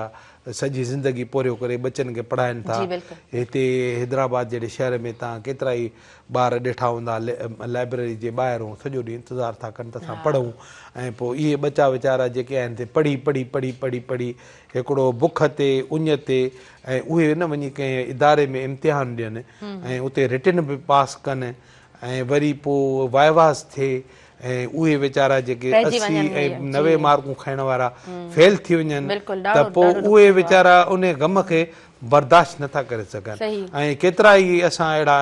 سڄي زندگي پورهيو ڪري ٻچن کي پڙهائن ٿا هتي حيدرآباد جهڙي شهر ۾ توهان ڪيترائي ٻار ڏٺا هوندا لائبريري جي ٻاهرون سڄو ڏينهن انتظار ٿا ڪن ته اسان پڙهون ۽ پوء اهي ٻچا ويچارا جيڪي آهن سي پڙهي پڙهي پڙهي پڙهي پڙهي هڪڙو بک تي اڃ تي ۽ اهي نه وڃي ڪنهن اداري ۾ امتحان ڏين ۽ اتي رٽن به پاس ڪن ۽ وري پوء وائواز ٿئي ۽ اهي ويچارا جيڪي 80 ۽ 90 مارڪون کڻڻ وارا فيل ٿي وڃن ته پوء اهي ويچارا انهي غم کي برداشت نه ٿا ڪري سگهن ۽ ڪيترا ئي اسان اهڙا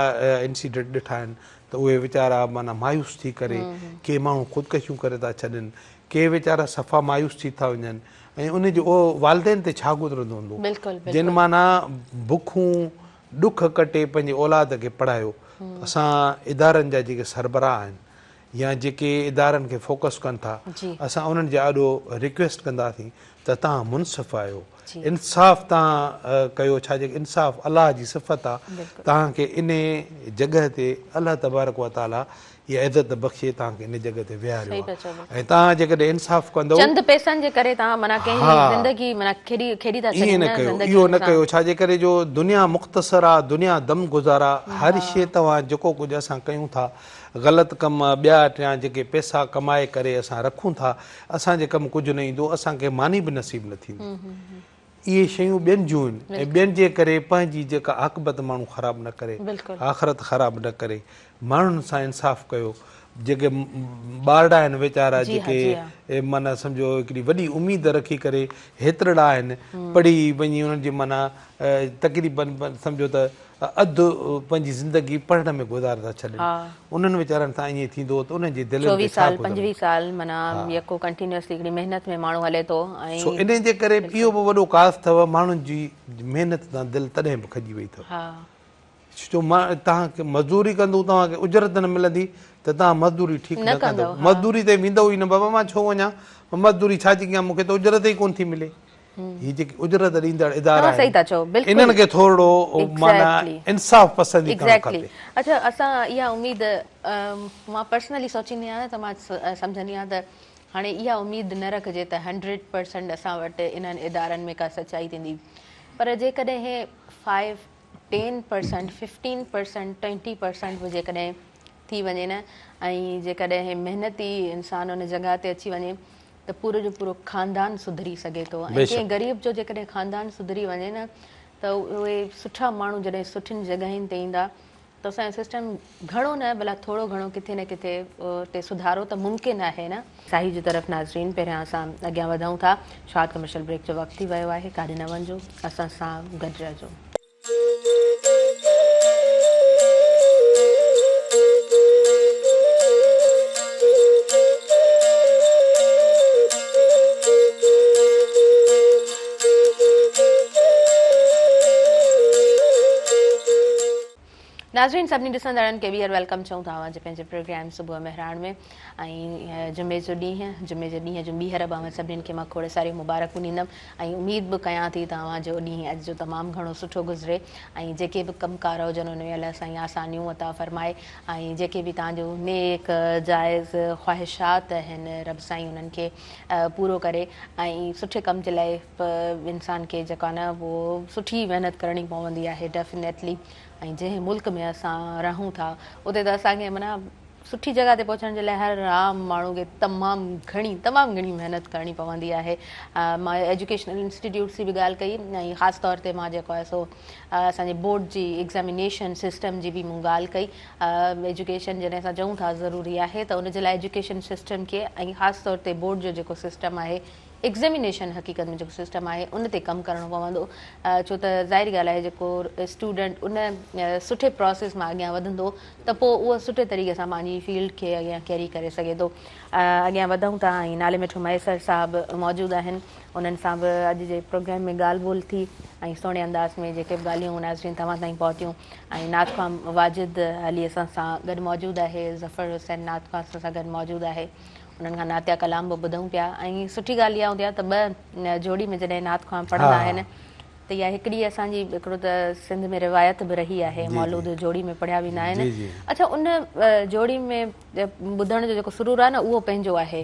انسيڊنٽ ڏٺا آهن ته اهي ويچارا معنيٰ مايوس ٿي ڪري ڪي ماڻهو خودڪشيون ڪري ٿا ڇڏن ڪي ويچارا صفا مايوس ٿي ٿا وڃن ۽ ان جو والدين تي ڇا گذرندو هوندو جن معنيٰ بکون ڏک ڪٽي پنهنجي اولاد کي پڙهايو اسان ادارن جا جيڪي سربراهه آهن يا جيڪي ادارن کي فوڪس ڪن ٿا اسان انهن جي آڏو ريڪويسٽ ڪنداسين ته توهان منصف آهيو انصاف توهان ڪيو ڇا جي انصاف الله جي صفت آ توهان کي انهي جڳهه تي الله تبارڪ و تعالي اها عزت بخشي توهان کي انهي جڳهه تي ويهاريو آ ۽ توهان جيڪڏهن انصاف ڪندؤ چند پئسن جي ڪري توهان معنيٰ ڪنهن جي زندگي معنيٰ کيڏي کيڏي ٿا ڇڏيو نه زندگي اهو نه ڪيو ڇا جي ڪري جو دنيا مختصر آ دنيا دم گذار آ هر شي توهان جيڪو ڪجهه اسان ڪيون ٿا غلط ڪم ٻيا ٽيان جيڪي پئسا ڪمائي ڪري اسان رکون ٿا اسان جي ڪم ڪجهه نه ايندو اسان کي ماني به نصيب نه ٿيندي اهي شيون ٻين جون آهن ۽ ٻين جي ڪري پنهنجي جيڪا عاقبت ماڻهو خراب نه ڪري آخرت خراب نه ڪري ماڻهن سان انصاف ڪيو جيڪي ٻارڙا آهن ويچارا جيڪي معنيٰ سمجهو هڪڙي وڏي اميد رکي ڪري هيترڙا آهن پڙهي وڃي انهن جي معنيٰ تقريبن سمجهو ته اڌ پنهنجي زندگي پڙهڻ ۾ گذاري ٿا ڇڏين انهن ويچارن سان ائين ٿيندو ته انهن جي دلين تي 24 ڇا سال گذرندو. 25 سال معنيٰ يڪو ڪنٽينيوسلي هڪڙي محنت ۾ ماڻهو هلي ٿو ۽ سو انهي جي ڪري اهو به وڏو ڪاز اٿو ماڻهن جي محنت تان دل تڏهن به کڄي وئي اٿو ڇو مان توهان کي مزدوري ڪندو توهان کي اجرت نه ملندي ته توهان مزدوري ٺيڪ نه ڪندو مزدوري تي ويندو ئي نه بابا مان ڇو وڃان مزدوري ڇا جي ڪيان مون کي ته اجرت ئي ڪونه ٿي ملي هي جيڪي اجرت ڏيندڙ ادارا توهان صحيح ٿا چئو آهن بلڪل انهن کي ٿورڙو معنيٰ ايگزيڪٽلي انصاف پسندي ڪرڻ ايگزيڪٽلي کپي. اڇا اسان اها اميد مان پرسنلي سوچيندي آهيان ته مان سمجهندي آهيان ته هاڻي اها اميد نه رکجي ته 100% اسان وٽ انهن ادارن ۾ ڪا سچائي ٿيندي پر جيڪڏهن 5 10% 15% 20% به جيڪڏهن ٿي وڃي نه ۽ جيڪڏهن محنتي انسان ان جڳهه تي اچي وڃي ته پورو جو پورو خاندان سڌري سگهي ٿو ۽ ڪنهن غريب جو جيڪڏهن خاندان سڌري وڃي نه ته اهي سٺا ماڻهو جڏهن سٺين جڳهين تي ايندا ته اسان جو سسٽم گهڻو نه ڀلا ٿورو گهڻو ڪٿي نه ڪٿي تي سڌارو ته ممڪن آهي نه. ساهي جي طرف ناظرين پهريان اسان اڳيان وڌون ٿا شارٽ ڪمرشل بريڪ جو وقت ٿي ويو آهي ڪاڏي نه وڃجو اسان سان گڏ رهجو. ناظرين سڀني ڏسندڙن کي ٻيهر welcome چئون ٿا اوهان جي پنهنجي پروگرام صبح مهراڻ ۾ ۽ جمعي جو ڏينهن جمعي جي ڏينهن جون ٻيهر به اوهان سڀني کي مان کوڙ ساريون مبارڪون ڏيندم ۽ اميد به ڪيان ٿي ته اوهان جو ڏينهن اڄ جو تمام گهڻو سٺو گذري ۽ جيڪي به ڪم ڪار هجن ان ۾ الله سائين آسانيون عطا فرمائي ۽ جيڪي به توهان جون نيڪ جائز خواهشات آهن رب سائين انهن کي پورو ڪري ۽ سٺي ڪم جي لاء انسان کي جيڪو آهي نه اهو سٺي محنت ڪرڻي پوندي آهي ڊيفنيٽلي ۽ جنهن ملڪ ۾ اسان رهون ٿا اتي ته اسان کي معنيٰ سٺي جڳهه تي پهچڻ جي لاء هر عام ماڻهو کي تمام گهڻي تمام گهڻي محنت ڪرڻي پوندي آهي. مان ايجوڪيشنل انسٽيٽيوٽس جي به ڳالهه ڪئي ۽ خاص طور تي مان جيڪو آهي سو اسان جي بورڊ جي ايگزامينيشن سسٽم جي به مون ڳالهه ڪئي. ايجوڪيشن جڏهن اسان چئون ٿا ضروري آهي ته ان جي لاء ايجوڪيشن سسٽم کي ۽ خاص طور تي بورڊ جو جيڪو سسٽم آهي ايگزيمينيشن حقيقت ۾ جيڪو سسٽم آهي ان تي ڪم ڪرڻو پوندو ڇو ته ظاهري ڳالهه آهي جيڪو اسٽوڊنٽ ان سٺي پراسيس مان اڳيان وڌندو ته پوء اهو سٺي طريقي سان پنهنجي فيلڊ کي اڳيان ڪيري ڪري سگهي ٿو اڳيان وڌون ٿا ۽ نالي مٺو مهيسر صاحب موجود آهن انهن سان به اڄ جي پروگرام ۾ ڳالهه ٻولهه ٿي ۽ سهڻي انداز ۾ جيڪي به ڳالهيون ناظرين توهان تائين پهتيون ۽ نعت خوان واجد علي اسان سان گڏ موجود آهي ظفر حسين نعت خوان اسان سان گڏ موجود آهي انهن کان نعتيه ڪلام به ٻڌون پيا ۽ سٺي ڳالهه اها هوندي آهي ته ٻه جوڙي ۾ جڏهن نعت خوان پڙهندا آهن ته اها هڪڙي اسان جي هڪڙو ته سنڌ ۾ روايت به رهي آهي مولود جوڙي ۾ پڙهيا ويندا آهن اڇا ان جوڙي ۾ ٻڌڻ جو جيڪو سرور آهي نه اهو پنهنجو آهي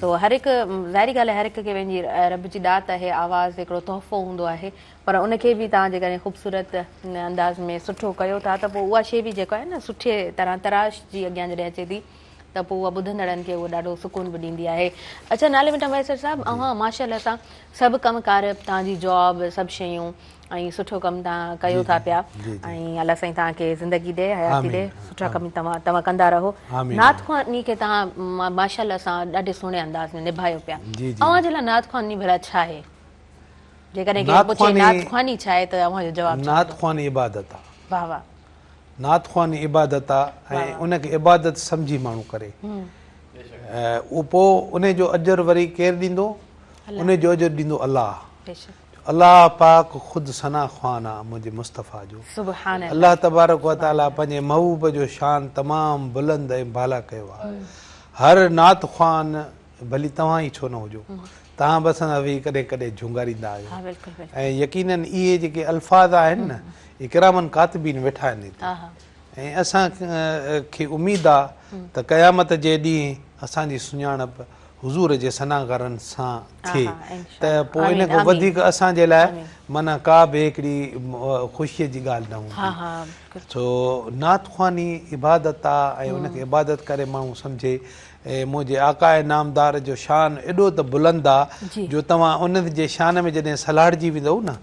سو هر هڪ ظاهري ڳالهه آهي هر هڪ کي پنهنجي رب جي ڏات آهي آواز هڪڙو تحفو هوندو آهي پر ان کي به توهان جيڪڏهن خوبصورت انداز ۾ سٺو ڪيو ٿا ته پوء اها شيء به جيڪو آهي نه سٺي طرح تراشجي اڳيان جڏهن اچي ٿي ته پوء اها ٻڌندڙن کي اهو ڏاڍو سڪون به ڏيندي آهي. اڇا نالي مٺا مهيسر صاحب اوهان ماشاء الله سان سڀ ڪم ڪار توهان جي جاب سڀ شيون ۽ سٺو ڪم توهان ڪيو ٿا پيا ۽ الله سائين توهان کي زندگي ڏي حياتي ڏي سٺا ڪم توهان توهان ڪندا رهو نعت خواني کي توهان ماشاء الله سان ڏاڍي سهڻي انداز ۾ نڀايو پيا اوهان جي لاء نعت خواني ڀلا ڇا آهي جيڪڏهن ڪير پڇي نعت خواني ڇا آهي ته اوهان جو جواب ڇا نعت خواني عبادت آهي واه واه نعت خواني عبادت آ ۽ ان کي عبادت سمجهي ماڻهو ڪري اهو پوء ان جو اجر وري ڪير ڏيندو ان جو اجر ڏيندو الله الله پاڪ خود ثنا خوان آ منهنجي مصطفيٰ جو الله تبارڪ و تعاليٰ پنهنجي محبوب جو شان تمام بلند ۽ بالا ڪيو آ. هر نعت خوان ڀلي توهان ئي ڇو نه هجو توهان به اسان سان ويهي ڪڏهن ڪڏهن جهونگاريندا آهيو ۽ يقينن اهي جيڪي الفاظ آهن نه اهي ڪرامن ڪاتبين ويٺا آهن هتي ۽ اسان کي اميد آ ته قيامت جي ڏينهن اسان جي سڃاڻپ حضور جي ثناگارن سان ٿئي ته پوء ان کان وڌيڪ اسان جي لاء معنيٰ ڪا به هڪڙي خوشيء جي ڳالهه نه هوندي. سو نعت خواني عبادت آ ۽ ان کي عبادت ڪري ماڻهو سمجهي ۽ منهنجي آقاء نامدار جو شان ايڏو ته بلند آ جو توهان ان جي شان ۾ جڏهن سلهاڙجي ويندؤ نه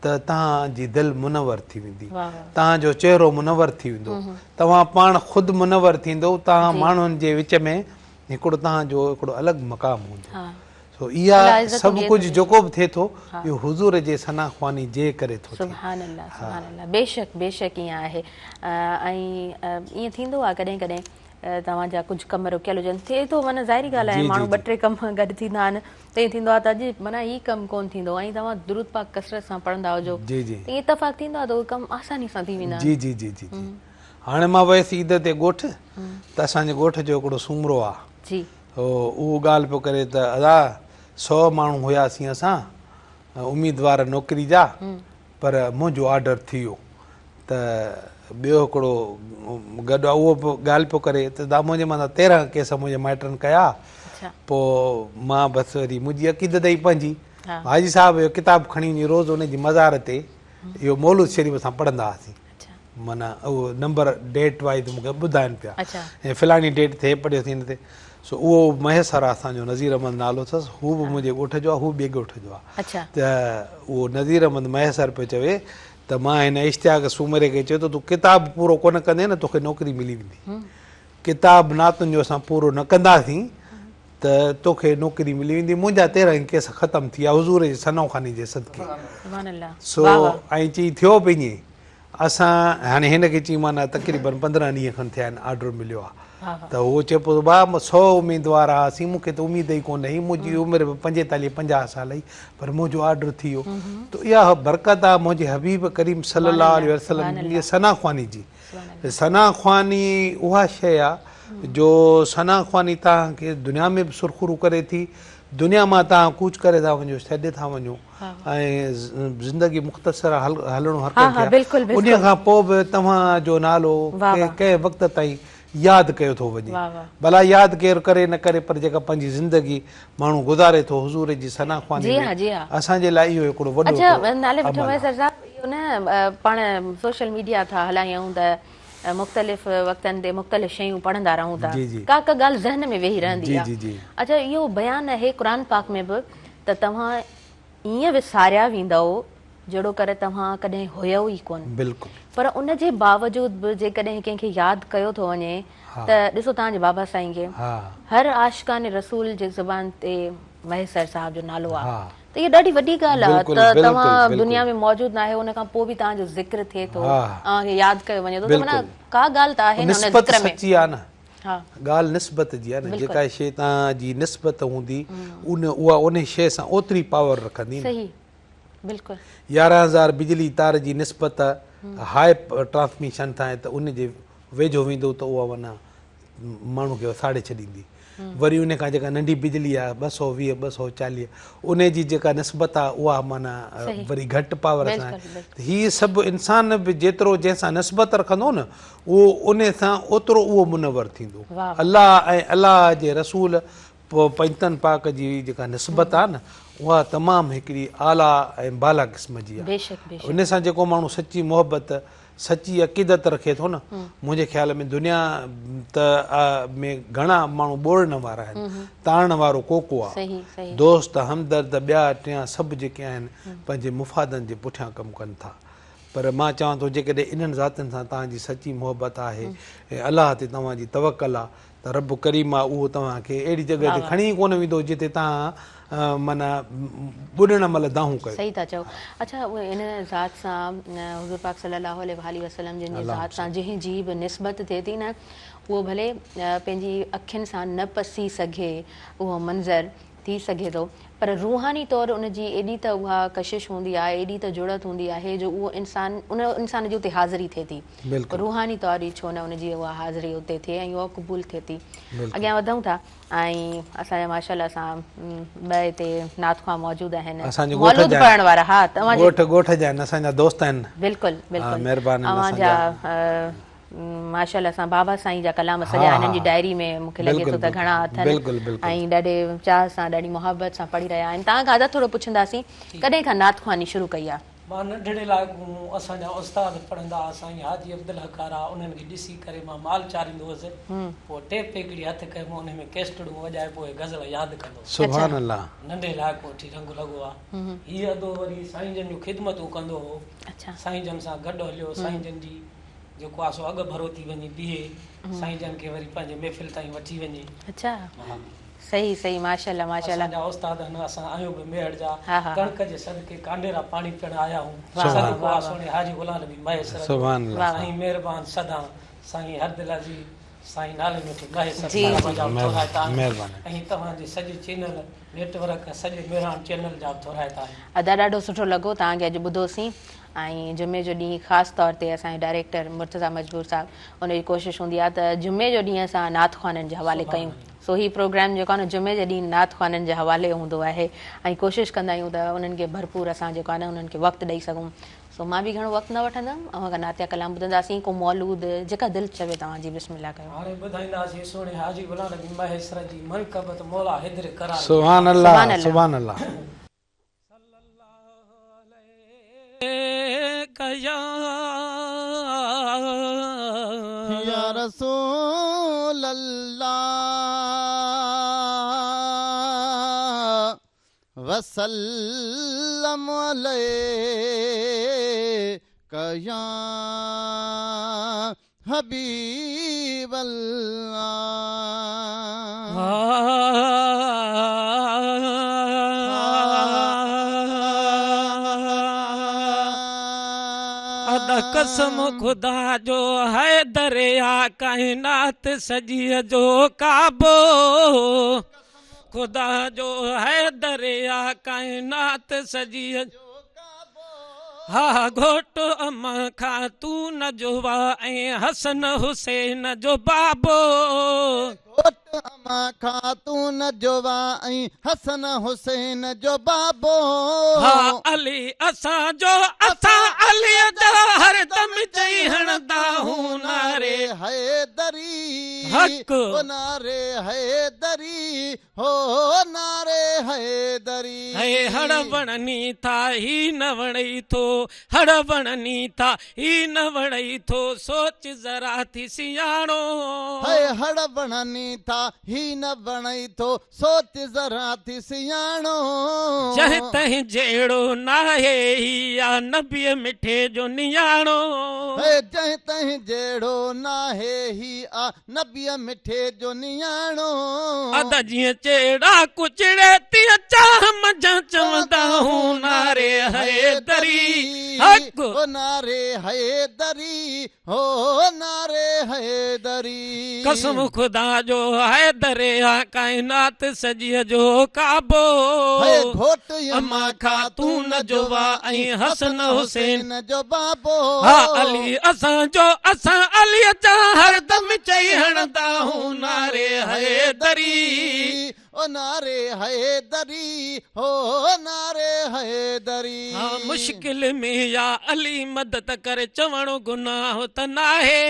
ته توهان جي دل منور ٿي ويندي، توهان جو چهرو منور ٿي ويندو، توهان پاڻ خود منور ٿيندؤ، توهان ماڻهن جي وچ ۾ هڪڙو توهان جو هڪڙو الڳ مقام هوندو. سو اها سڀ ڪجهه جيڪو به ٿئي ٿو اهو حضور جي ثنا خواني جي ڪري ٿو ٿئي. سبحان الله سبحان الله بيشڪ بيشڪ ائين آهي ۽ ائين ٿيندو آهي ڪڏهن ڪڏهن توهان جا ڪجهه ڪم رڪيل هجن ٿئي ٿو معنيٰ ظاهري ڳالهه آهي ماڻهو ٻه ٽي ڪم گڏ ٿيندا آهن ته ائين ٿيندو آهي ته اڄ معنيٰ هي ڪم ڪونه ٿيندو ۽ توهان درود پاڪ ڪثرت سان پڙهندا هجو ته ائين اتفاق ٿيندو آهي ته اهي ڪم آساني سان ٿي ويندا آهن. جي جي جي جي جي هاڻي مان ويس عيد تي ڳوٺ ته اسان جي ڳوٺ جو هڪڙو سومرو آ جي اهو ڳالهه پيو ڪري ته ادا سو ماڻهو هياسين اسان اميدوار نوڪري جا پر منهنجو آرڊر ٿي ويو ته ٻيو هڪڙو گڏ آ اهو به ڳالهه پيو ڪري ته دا منهنجي مٿان 13 ڪيس منهنجي مائٽن ڪيا پوء مان بس وري منهنجي عقيدت ئي پنهنجي حاجي صاحب جو ڪتاب کڻي وڃي روز ان جي مزار تي اهو مولود شريف اسان پڙهندا هئاسين معنيٰ اهو نمبر ڊيٽ وائز مون کي ٻڌائن پيا ۽ فلاڻي ڊيٽ تي پڙهيوسين هن تي سو اهو مهيسر آ اسان جو نذير احمد نالو اٿس هو به منهنجي ڳوٺ جو آ هو ٻئي ڳوٺ جو آ ته اهو نذير احمد مهيسر پيو چوي ته مان هن اشتياق سومري کي چيو ته تون ڪتاب پورو ڪونه ڪندين نه توکي نوڪري ملي ويندي ڪتاب نعتن جو اسان پورو نه ڪنداسين ته توکي نوڪري ملي ويندي منهنجا 13 ڪيس ختم ٿي ويا حضور جي ثنا خواني جي صدقي سو ائين چئي ٿيو به ائين اسان هاڻي هن کي چئي معنيٰ تقريبن 15 ڏينهن کن ٿيا آهن آرڊر مليو آهي ته هو چئي پيو ڀاء 100 اميدوار هئاسين مون کي ته اميد ئي ڪونه هئي منهنجي عمر به 45 50 سال هئي پر منهنجو آرڊر ٿي ويو ته اها برڪت آهي منهنجي حبيب ڪريم صلي الله عليه وسلم جي ثنا خواني جي ثنا خواني اها شيء آهي جو ثنا خواني توهان کي دنيا ۾ به سرخرو ڪري ٿي دنيا مان توهان ڪوچ ڪري ٿا وڃو ڇڏي ٿا وڃو ۽ زندگي مختصر آ هلڻو هر ڪنهن کي آ انهي کان پوء به توهان جو نالو ڪنهن وقت تائين ياد ڪيو ٿو وڃي ڀلا ياد ڪير ڪري نه ڪري پر جيڪا پنهنجي زندگي ماڻهو گذاري ٿو حضور جي ثنا خواني ۾ اسان جي لاء اهو هڪڙو وڏو اڇا نالي وٺو مهيسر صاحب اهو نه پاڻ سوشل ميڊيا ٿا هلايون ته مختلف وقتن تي مختلف شيون پڙهندا رهون ٿا ڪا ڪا ڳالهه ذهن ۾ ويهي رهندي آ اڇا اهو بيان آهي قرآن پاڪ ۾ به ته توهان ائين وساريا ويندؤ جهڙو ڪر توهان ڪڏهن هيؤ ئي ڪونه. بلڪل. پر ان جي باوجود به جيڪڏهن ڪنهن کي ياد ڪيو ٿو وڃي ته ڏسو توهان جي بابا سائين کي هر عاشقان رسول جي زبان تي مهيسر صاحب جو نالو آ ته اها ڏاڍي وڏي ڳالهه آ ته توهان دنيا ۾ موجود ناهيو ان کان پوء به توهان جو ذڪر ٿئي ٿو اوهان کي ياد ڪيو وڃي ٿو ته معنيٰ ڪا ڳالهه ته آهي نه ان ذڪر ۾. نسبت سچي آ نه. ڳالهه نسبت جي آهي نه جيڪا شيء توهان جي نسبت هوندي ان اها ان شيء سان اوتري پاور رکندي نه. صحيح بلڪل. 11000 بجلي تار جي نسبت هاء ٽرانسميشن سان آهي ته ان جي ويجهو ويندو ته اها معنيٰ ماڻهو کي ساڙي ڇڏيندي وري ان کان جيڪا ننڍي بجلي آهي 220 240 ان جي جيڪا نسبت آهي اها معنيٰ وري گهٽ پاور سان آهي ته هي سڀ انسان به جيترو جنهن سان نسبت رکندو نه اهو ان سان اوترو اهو منور ٿيندو. الله ۽ الله جي رسول پنجتن پاڪ جي جيڪا نسبت آهي نه اها تمام هڪڙي اعليٰ ۽ بالا قسم جي آهي. ان سان جيڪو ماڻهو سچي محبت، سچي عقيدت رکي ٿو نه منهنجي خيال ۾ دنيا ته ۾ گهڻا ماڻهو ٻوڙڻ وارا آهن، تارڻ وارو ڪو ڪو آهي. دوست، همدرد، ٻيا ٽيان سڀ جيڪي آهن پنهنجي مفادن جي پٺيان ڪم ڪن ٿا. پر مان چوان ٿو جيڪڏهن انهن ذاتن سان توهان جي سچي محبت آهي ۽ الله تي توهان جي توڪل آ ته رب ڪريم آ اهو توهان کي اهڙي جڳهه تي کڻي ئي ڪونه ويندو جتي توهان معنيٰ ٻڏڻ مهل دانهون ڪيو. صحيح ٿا چئو. اڇا ان ذات سان حضور پاڪ صلي الله عليه واٰله وسلم جن جي ذات سان جنهن جي به نسبت ٿئي ٿي نه اهو ڀلي پنهنجي اکين سان نه پسي سگهي اهو منظر. ٿي سگهي ٿو پر روحاني طور ان جي ايڏي ته اها ڪشش هوندي آهي ايڏي ته جڙت هوندي آهي جو اهو انسان ان انسان جي اتي حاضري ٿئي ٿي روحاني طور ئي ڇو نه ان جي اها حاضري اتي ٿئي ۽ اها قبول ٿئي ٿي. اڳيان وڌون ٿا ۽ اسان جا ماشاءالله اسان ٻه هتي نعت خوان موجود آهن اسان جي ڳوٺ مولود جا پڙهڻ وارا ها توهان جي ڳوٺ ڳوٺ جا آهن اسان جا دوست آهن بلڪل بلڪل مهربان آهن اوهان اسان جا جا ماشاءالله اسان بابا سائين جا ڪلام ها سڄا هنن ها جي ڊائري ۾ مون کي لڳي بلڪل ٿو ته بلڪل گهڻا اٿن بلڪل بلڪل ۽ ڏاڍي چاهه سان ڏاڍي محبت سان پڙهي رهيا آهن توهان کان ادا ٿورو پڇنداسين ڪڏهن کان نعت خواني شروع ڪئي آهي؟ مان ننڍڙي لاء ڪون اسان جا استاد پڙهندا ها سائين حاجي عبدالحق وارا انهن کي ڏسي ڪري مان مال چاريندو هوس پوء ٽيپ هڪڙي هٿ ڪيم انهي ۾ ڪيسٽڙون وڄائي پوء غزل ياد ڪندو هوس. سبحان الله. ننڍي لاء ڪون وٺي رنگ لڳو آ. هي ادو وري سائين جن جون خدمتون ڪندو هو سائين جن سان گڏ هليو سائين جن جي جيڪو آ سو اڳ ڀرو ٿي وڃي بيهي سائين جن کي وري پنهنجي محفل تائين وٺي وڃي. اڇا. صحيح صحيح ماشاءالله ماشاءالله. اسان جا استاد آهن اسان آهيون به ميهڙ جا ها ها. ڪڻڪ جي صدقي ڪانڊيرا پاڻي پيئڻ آيا آهون واه واه صدقو آ واه. سهڻي حاجي غلام نبي مهيسر جو سبحان الله. سائين مهربان سدا سائين هر دل عزيز سائين نالي مٺي مهيسر جي صاحب جي. جا به ٿورائتا آهيون مهرباني. ۽ توهان جي سڄي چينل نيٽ ورڪ ۽ سڄي مهراڻ چينل جا به ٿورائتا آهيون. ادا ڏاڍو سٺو لڳو توهان کي اڄ ٻڌوسين ۽ جمعي جو ڏينهن خاص طور تي اسان جو ڊائريڪٽر مرتضيٰ مجبور صاحب ان جي ڪوشش هوندي آهي ته جمعي جو ڏينهن اسان نعت خوانن جي حوالي ڪيون سو هي پروگرام جيڪو آهي نه جمعي جي ڏينهن نعت خوانن جي حوالي هوندو آهي ۽ ڪوشش ڪندا آهيون ته انهن کي ڀرپور اسان جيڪو آهي نه انهن کي وقت ڏئي سگهون سو مان به گهڻو وقت نه وٺندم اوهان کان نعتيه ڪلام ٻڌنداسين ڪو مولود جيڪا دل چوي توهان جي بسم الله ڪيو. هاڻي ٻڌائينداسين سهڻي حاجي غلام نبي مهيسر جي منقبت مولا حيدر ڪرار جي سبحان حوالي الله سبحان الله. سبحان الله. صلي الله عليڪ يا. يا رسول الله وسلم عليڪ يا حبيب الله. ادا قسم خدا جو حيدر آ ڪائنات سڄيء جو ڪعبو خدا جو حيدر آ ڪائنات سڄيء جو ها گهوٽ امان خاتون جو آ ۽ حسن حسين جو بابو. گهوٽ امان خاتون جو آ ۽ حسن حسين جو بابو. ها علي اسان جو اسان علي جا هر دم چئي هڻندا هون نعري حيدري حق. او نعري حيدري هو نعري حيدري. هي هڙ وڻني ٿا هي نه وڻئي ٿو هڙ وڻني ٿا هي نه وڻئي ٿو سوچ ذرا ٿي سياڻو. هي هڙ وڻني ٿا هي نه وڻئي ٿو سوچ ذرا ٿي سياڻو. جنهن تنهن جهڙو ناهي هي آ نبيء مٺي جو نياڻو. هي جنهن تنهن جهڙو ناهي هي آ نبيء مٺي جو نياڻو. ادا جيئن چيڙا ڪچڙي تيئن چاهه منجهان چوندا هون نعري حيدري حق. هو نعري حيدري هو نعري حيدري. قسم خدا جو حيدر آ ڪائنات سڄيء جو ڪعبو. هي گهوٽ امان خاتون جو آ ۽ حسن حسين جو بابو. ها علي اسان جو اسان علي جا هر دم چئي هڻندا هون نعري حيدري. او نعري حيدري هو نعري حيدري. ها مشڪل ۾ يا علي مدد ڪر چوڻ گناهه ته ناهي.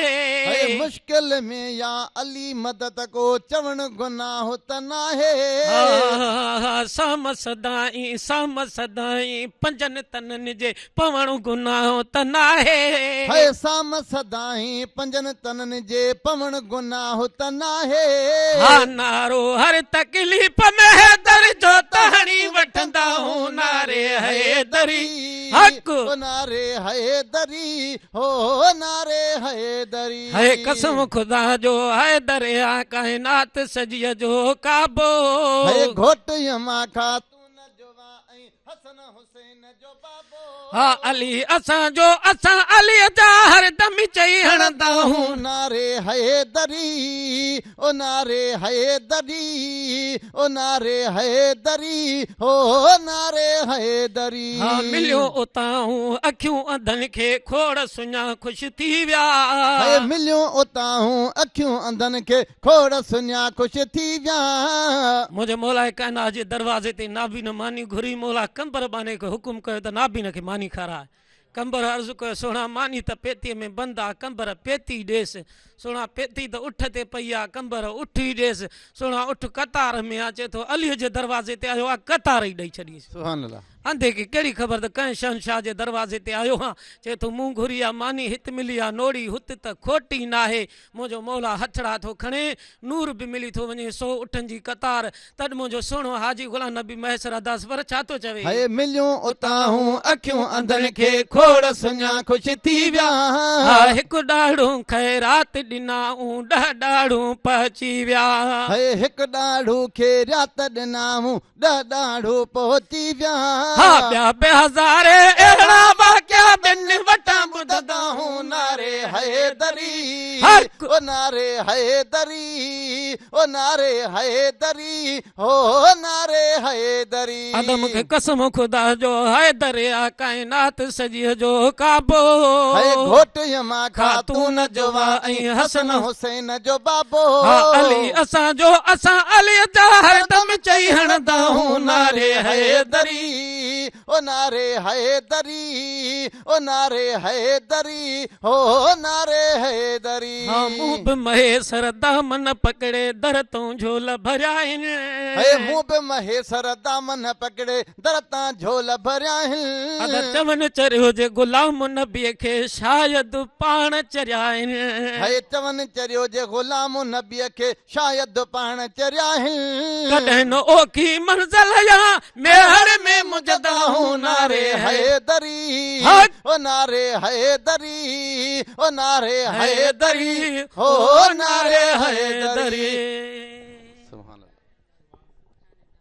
هي مشڪل ۾ يا علي مدد ڪو چوڻ گناهه ته ناهي. ها سام سدائين سام سدائين پنجن تنن جي پوڻ گناهه ته ناهي. هي سام سدائين پنجن تنن جي پوڻ گناهه ته ناهي. ها نعرو هر تڪليف ۾ حيدر جو ته هڻي وٺندا هون نعري حيدري حق. هو نعري حيدري هو نعري حيدري. هي قسم خدا جو حيدر آ ڪائنات سڄيء جو ڪعبو. هي گهوٽ امان خاتون جو آ ۽. حسن حسين جو بابو. ها علي اسان جو اسان علي جا هر دم چئي هڻندا هون. نعري حيدري او نعري حيدري او نعري حيدري او نعري حيدري. ها مليو اتان اکيون انڌن کي کوڙ سڃا خوش ٿي ويا. هي مليو اتان اکيون انڌن کي کوڙ سڃا خوش ٿي ويا. منهنجي مولا ڪائنات جي دروازي تي نابين ماني گهري. مولا ڪمبر ٻانهي کي حڪم ڪيو ته نابين کي ماني کارائي. ڪمبر عرض ڪيو سهڻا ماني ته پيتيءَ ۾ بند آ. ڪمبر پيتي ڏيس. سهڻا پيتي ته اٺ تي پئي آ. ڪمبر اٺ ئي ڏيس. سهڻا اٺ قطار ۾ آ. چئي ٿو عليءَ جي دروازي تي آيو آ قطار ئي ڏيئي ڇڏيس. سبحان الله. انڌي کي ڪهڙي خبر ته ڪنهن شهنشاهه جي دروازي تي آيو آ. چئي ٿو مون گهري آ ماني هت ملي آ نوڙي هت ته کوٽي ناهي. منهنجو مولا هٿڙا ٿو کڻي نور به ملي ٿو وڃي 100 اٺن جي قطار. تڏ منهنجو سهڻو حاجي غلام نبي مهيسر اداس پر ڇا ٿو چوي؟ هي مليون اتان اکيون انڌن کي کوڙ سڃا خوش ٿي ويا. ها هڪ ڏاڙهون خيرات ڏنائون 10 ڏاڙهون پهچي ويا. هي هڪ ڏاڙهون خيرات ڏنائون 10 ڏاڙهون پهچي ويا. ها ٻيا به هزار اهڙا واقعا ٻين وٽان ٻڌندا هون. نعري حيدري او نعري حيدري او نعري حيدري او نعري حيدري. آدم کي قسم خدا جو حيدر آ ڪائنات سڄيءَ جو ڪعبو. هي گهوٽ يما خاتون جو آ ۽ حسن حسين جو بابو. ها علي اسان جو اسان علي جا هر دم چئي هڻندا هون. نعري حيدري او نعري حيدري او نعري حيدري او نعري حيدري. ها مون به مهيسر دامن پڪڙي در تون جهول ڀريا آهن. هي مون به مهيسر دامن پڪڙي در تان جهول ڀريا آهن. ادا چون چريو جي غلام نبيءَ کي شايد پاڻ چريا آهن. هي چون چريو جي غلام نبيءَ کي شايد پاڻ چريا آهن. ڪڏهن نه اوکي منزل يا ميهر ۾ مجدا هون. نعري حيدري او نعري حيدري او نعري حيدري او نعري حيدري. سبحان الله.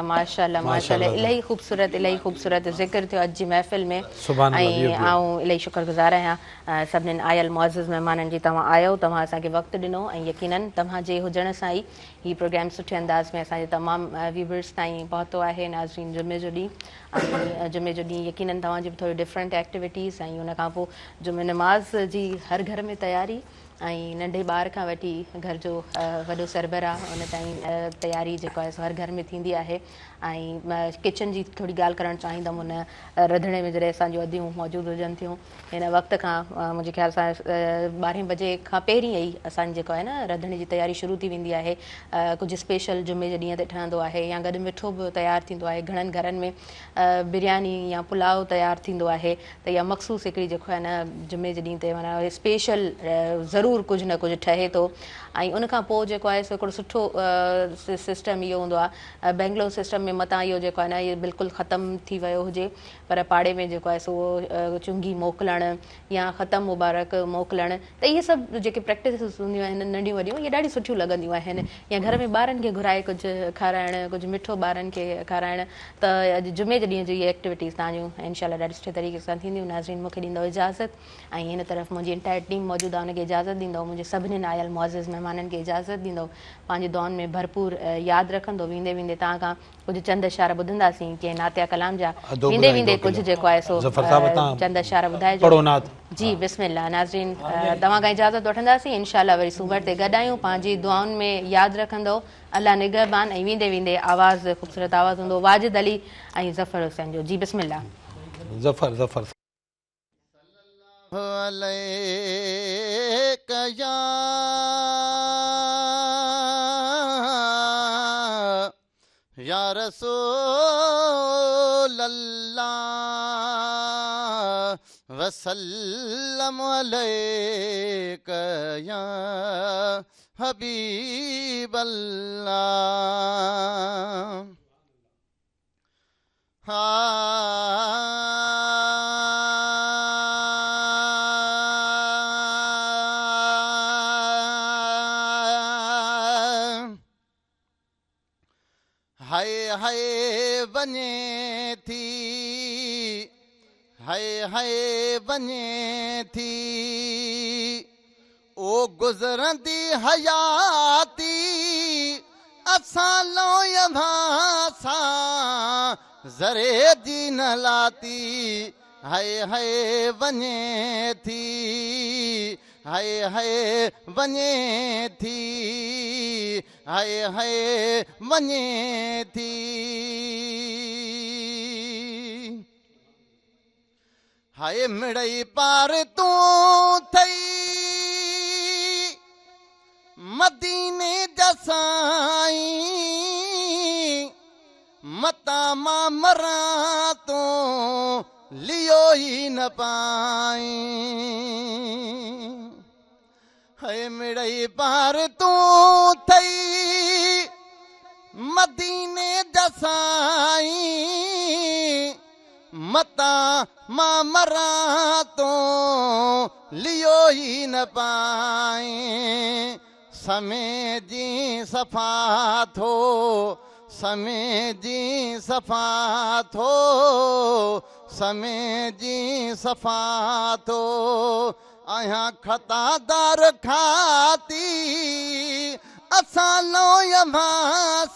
माशाअल्लाह माशाअल्लाह. इलाही खूबसूरत इलाही खूबसूरत ज़िक्र थियो अॼु जी महफ़िल में. ऐं आउं इलाही शुक्रगुज़ार आहियां सभिनीनि आयल मुअज़्ज़िज़ महिमाननि जी. तव्हां आयो, तव्हां असांखे वक़्तु ॾिनो ऐं यकीनन तव्हांजे हुजण सां ई हीउ प्रोग्राम सुठे अंदाज़ में असांजे तमामु व्यूवर्स ताईं पहुतो आहे. नाज़रीन जुमे जो ॾींहुं ऐं जुमे जो ॾींहुं यकीनन तव्हांजी बि थोरी डिफरेंट एक्टिविटीज़ ऐं उन खां पोइ जुमे नमाज़ जी हर घर में तयारी ऐं नंढे ॿार खां वठी घर जो वॾो सरबराह उन ताईं तयारी जेको आहे सो हर घर में थींदी आहे. ऐं किचन जी थोरी ॻाल्हि करणु चाहींदमि. हुन रंधणे में जॾहिं असांजूं अदियूं मौजूदु हुजनि थियूं हिन वक़्त खां मुंहिंजे ख़्याल सां 12 बजे खां पहिरीं ई असांजी जेको आहे न रंधणे जी तयारी शुरू थी वेंदी आहे. कुझु स्पेशल जुमे जे ॾींहं ते ठहंदो आहे या गॾु मिठो बि तयारु थींदो आहे. घणनि घरनि में बिरयानी या पुलाव तयारु थींदो आहे त इहा मख़सूस हिकिड़ी जेको आहे न जुमे जे ॾींहं ते माना स्पेशल ज़रूरु कुझु न कुझु ठहे थो. ऐं उन खां पोइ जेको आहे सो हिकिड़ो सुठो सिस्टम इहो हूंदो आहे. बेंगलोर सिस्टम में मतां इहो जेको आहे न इहो बिल्कुलु ख़तमु थी वियो हुजे, पर पाड़े में जेको आहे सो उहो चुंगी मोकिलणु या ख़तम मुबारक मोकिलणु त इहे सभु जेके प्रैक्टिसिस हूंदियूं आहिनि नंढियूं वॾियूं इहे ॾाढियूं सुठियूं लॻंदियूं आहिनि. या घर में ॿारनि खे घुराए कुझु खाराइणु, कुझु मिठो ॿारनि खे खाराइणु. त अॼु जुमे जे ॾींहं जी इहे एक्टिविटीज़ तव्हांजूं इनशा ॾाढी सुठे तरीक़े सां थींदियूं. नाज़रीन मूंखे ॾींदव इजाज़त ऐं हिन तरफ़ मुंहिंजी इंटायर टीम मौजूदु आहे उनखे इजाज़त ॾींदव, मुंहिंजे सभिनीनि आयल मुअज़्ज़िज़ महिमाननि खे इजाज़त ॾींदव. पंहिंजी दुआउनि में भरपूर यादि रखंदो. वेंदे वेंदे तव्हां खां कुझु चंद अशारा ॿुधंदासीं कंहिं नातिया कलाम जा. वेंदे वेंदे कुझु जेको आहे सो चंद अशारा ॿुधाइजो. जी बिस्मिल्लाह. नाज़रीन तव्हां खां इजाज़त वठंदासीं. इनशा वरी सूमर ते गॾु आहियूं. पंहिंजी दुआउनि में यादि रखंदो. अलाह निगहबान. ऐं वेंदे वेंदे आवाज़ ख़ूबसूरत आवाज़ हूंदो वाजिद अली ऐं ज़फ़र हुसैन जो. जी बिस्मिल्लाह. ज़फ़र ज़फ़र. या रसूल अल्लाह वसल्लम अलैका या हबीब अल्लाह। हाय هاءِ هاءِ وڃي ٿي، هاءِ هاءِ وڃي ٿي. او گذرندي حياتي اسان لوءِ سان ذري جي نه لاتي. هاءِ هاءِ وڃي ٿي، هاءِ هاءِ وڃي ٿي، هاءِ هاءِ وڃي ٿي. هاءِ مڙئي پار تون ٿئي مديني جا سائين، متان مان مران تون ليو ئي نه پائين. هاءِ مڙئي پار تون ٿئي مديني جا سائين، متان مان مران تون ليو ئي نه پائين. سمي جي صفا ٿو، سمي جي صفا ٿو، سمي جي صفا ٿو. آهيان خطادار کاتي اسان لوءِ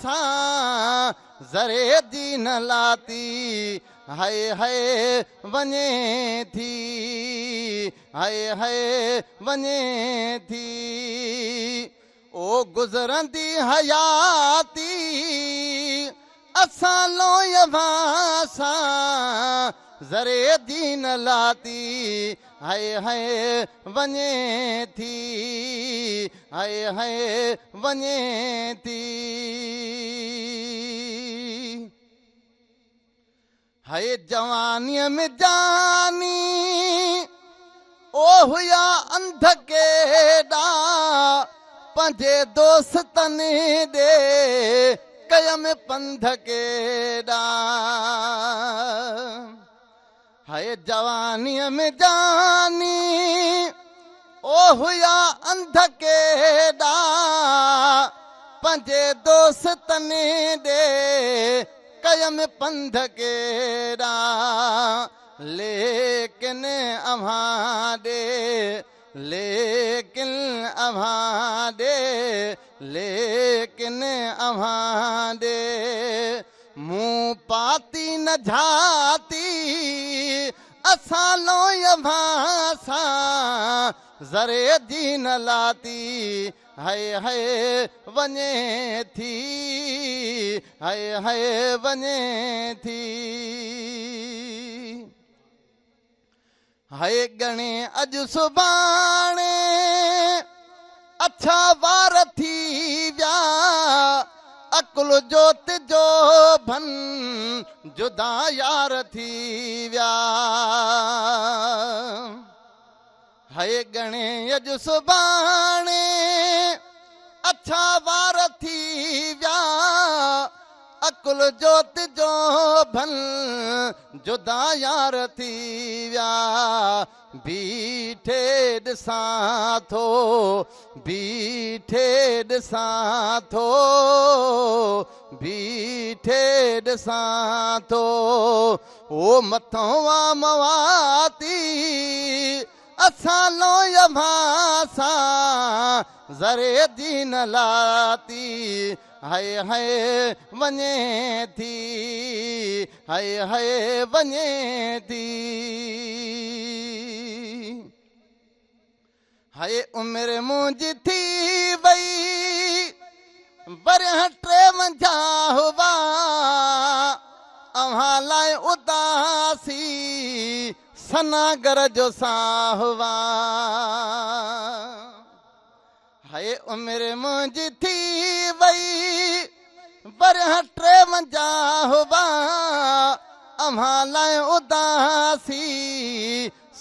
سان ذري جي نه لاتي. هاءِ هاءِ وڃي ٿي، هاءِ هاءِ وڃي ٿي. او گذرندي حياتي اسان لوءِ سان ذري جي نه لاتي. هاءِ هاءِ وڃي ٿي، هاءِ هاءِ وڃي ٿي. هاءِ جوانيءَ ۾ جاني او هئا انڌ ڪيڏا، پنهنجي دوستن ڏي ڪيم پنڌ ڪيڏا. هاءِ جوانيءَ ۾ جاني او هئا انڌ ڪيڏا، پنهنجي دوستن ڏي ڪيم پنڌ ڪيڏا. ليڪن اوهان ڏي، ليڪن اوهان ڏي، ليڪن اوهان ڏي مون پاتي نه جهاتي. اسان لوءِ سان ذري جي نه لاتي. هاءِ هاءِ وڃي ٿي، هاءِ هاءِ وڃي ٿي. هاءِ ڳڻي اڄ سڀاڻي اڇا وار ٿي ويا، عقل جوت جو ڀن جدا يار ٿي ويا. هاءِ ڳڻي اڄ سڀاڻي اڇا وار ٿي ويا، عقل جوت جو ڀن جدا يار ٿي ويا. بيٺي ڏسان ٿو، بيٺي ڏسان ٿو، بيٺي ڏسان ٿو. او مٿو آ مواتي اسان لوءِ سان ذري جي نه لاتي. هاءِ هاءِ وڃي ٿي، هاءِ هاءِ وڃي ٿي. هاءِ عمر منهنجي ٿي وئي ورهيه 53 هئا، اوهان لاءِ اداسي سناگر جو ساهوا. هاءِ عمر منهنجي ٿي وئي ورهيه 53 هئا، اوهان لاءِ اداسي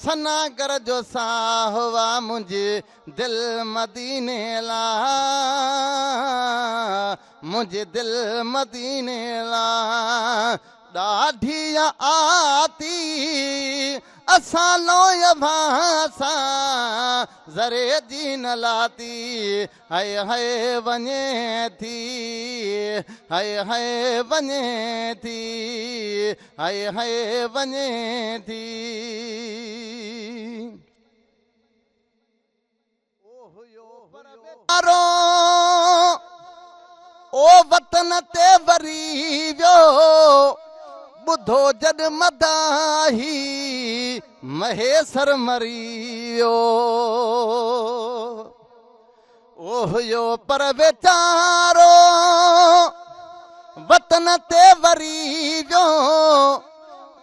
سناگر جو ساهوا. منهنجي دل مديني لاءِ، منهنجي دل مديني لاءِ ڏاڍي آتي. اسان لئون اوهان سان ذري جي نه لاتي، هئي هئي وڃي ٿي، هئي هئي وڃي ٿي، هئي هئي وڃي ٿي. او وطن تي وري ويو، ٻڌو جڏ مداحي مهيسر مري ويو. او هيو پر ويچارو وطن تي وري ويو،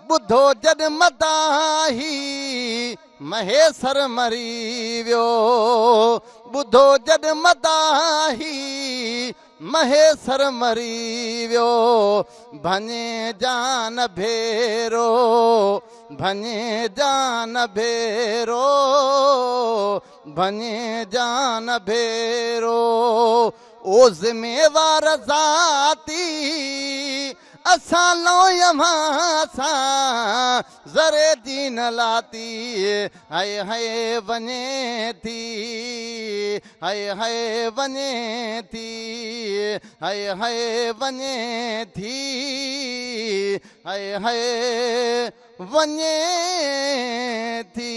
ٻڌو جڏ مداحي مهيسر مري ويو. ٻڌو جڏ مداحي مهيسر مري ويو. ڀڃي جان ڀيرو، ڀڃي جان ڀيرو، ڀڃي جان ڀيرو. او ذميوار ذاتي اسان لئون اوهان سان ذري جي نه لاتي، هئي هئي وڃي ٿي، هئي هئي وڃي ٿي، هئي هئي وڃي ٿي، هئي هئي وڃي ٿي.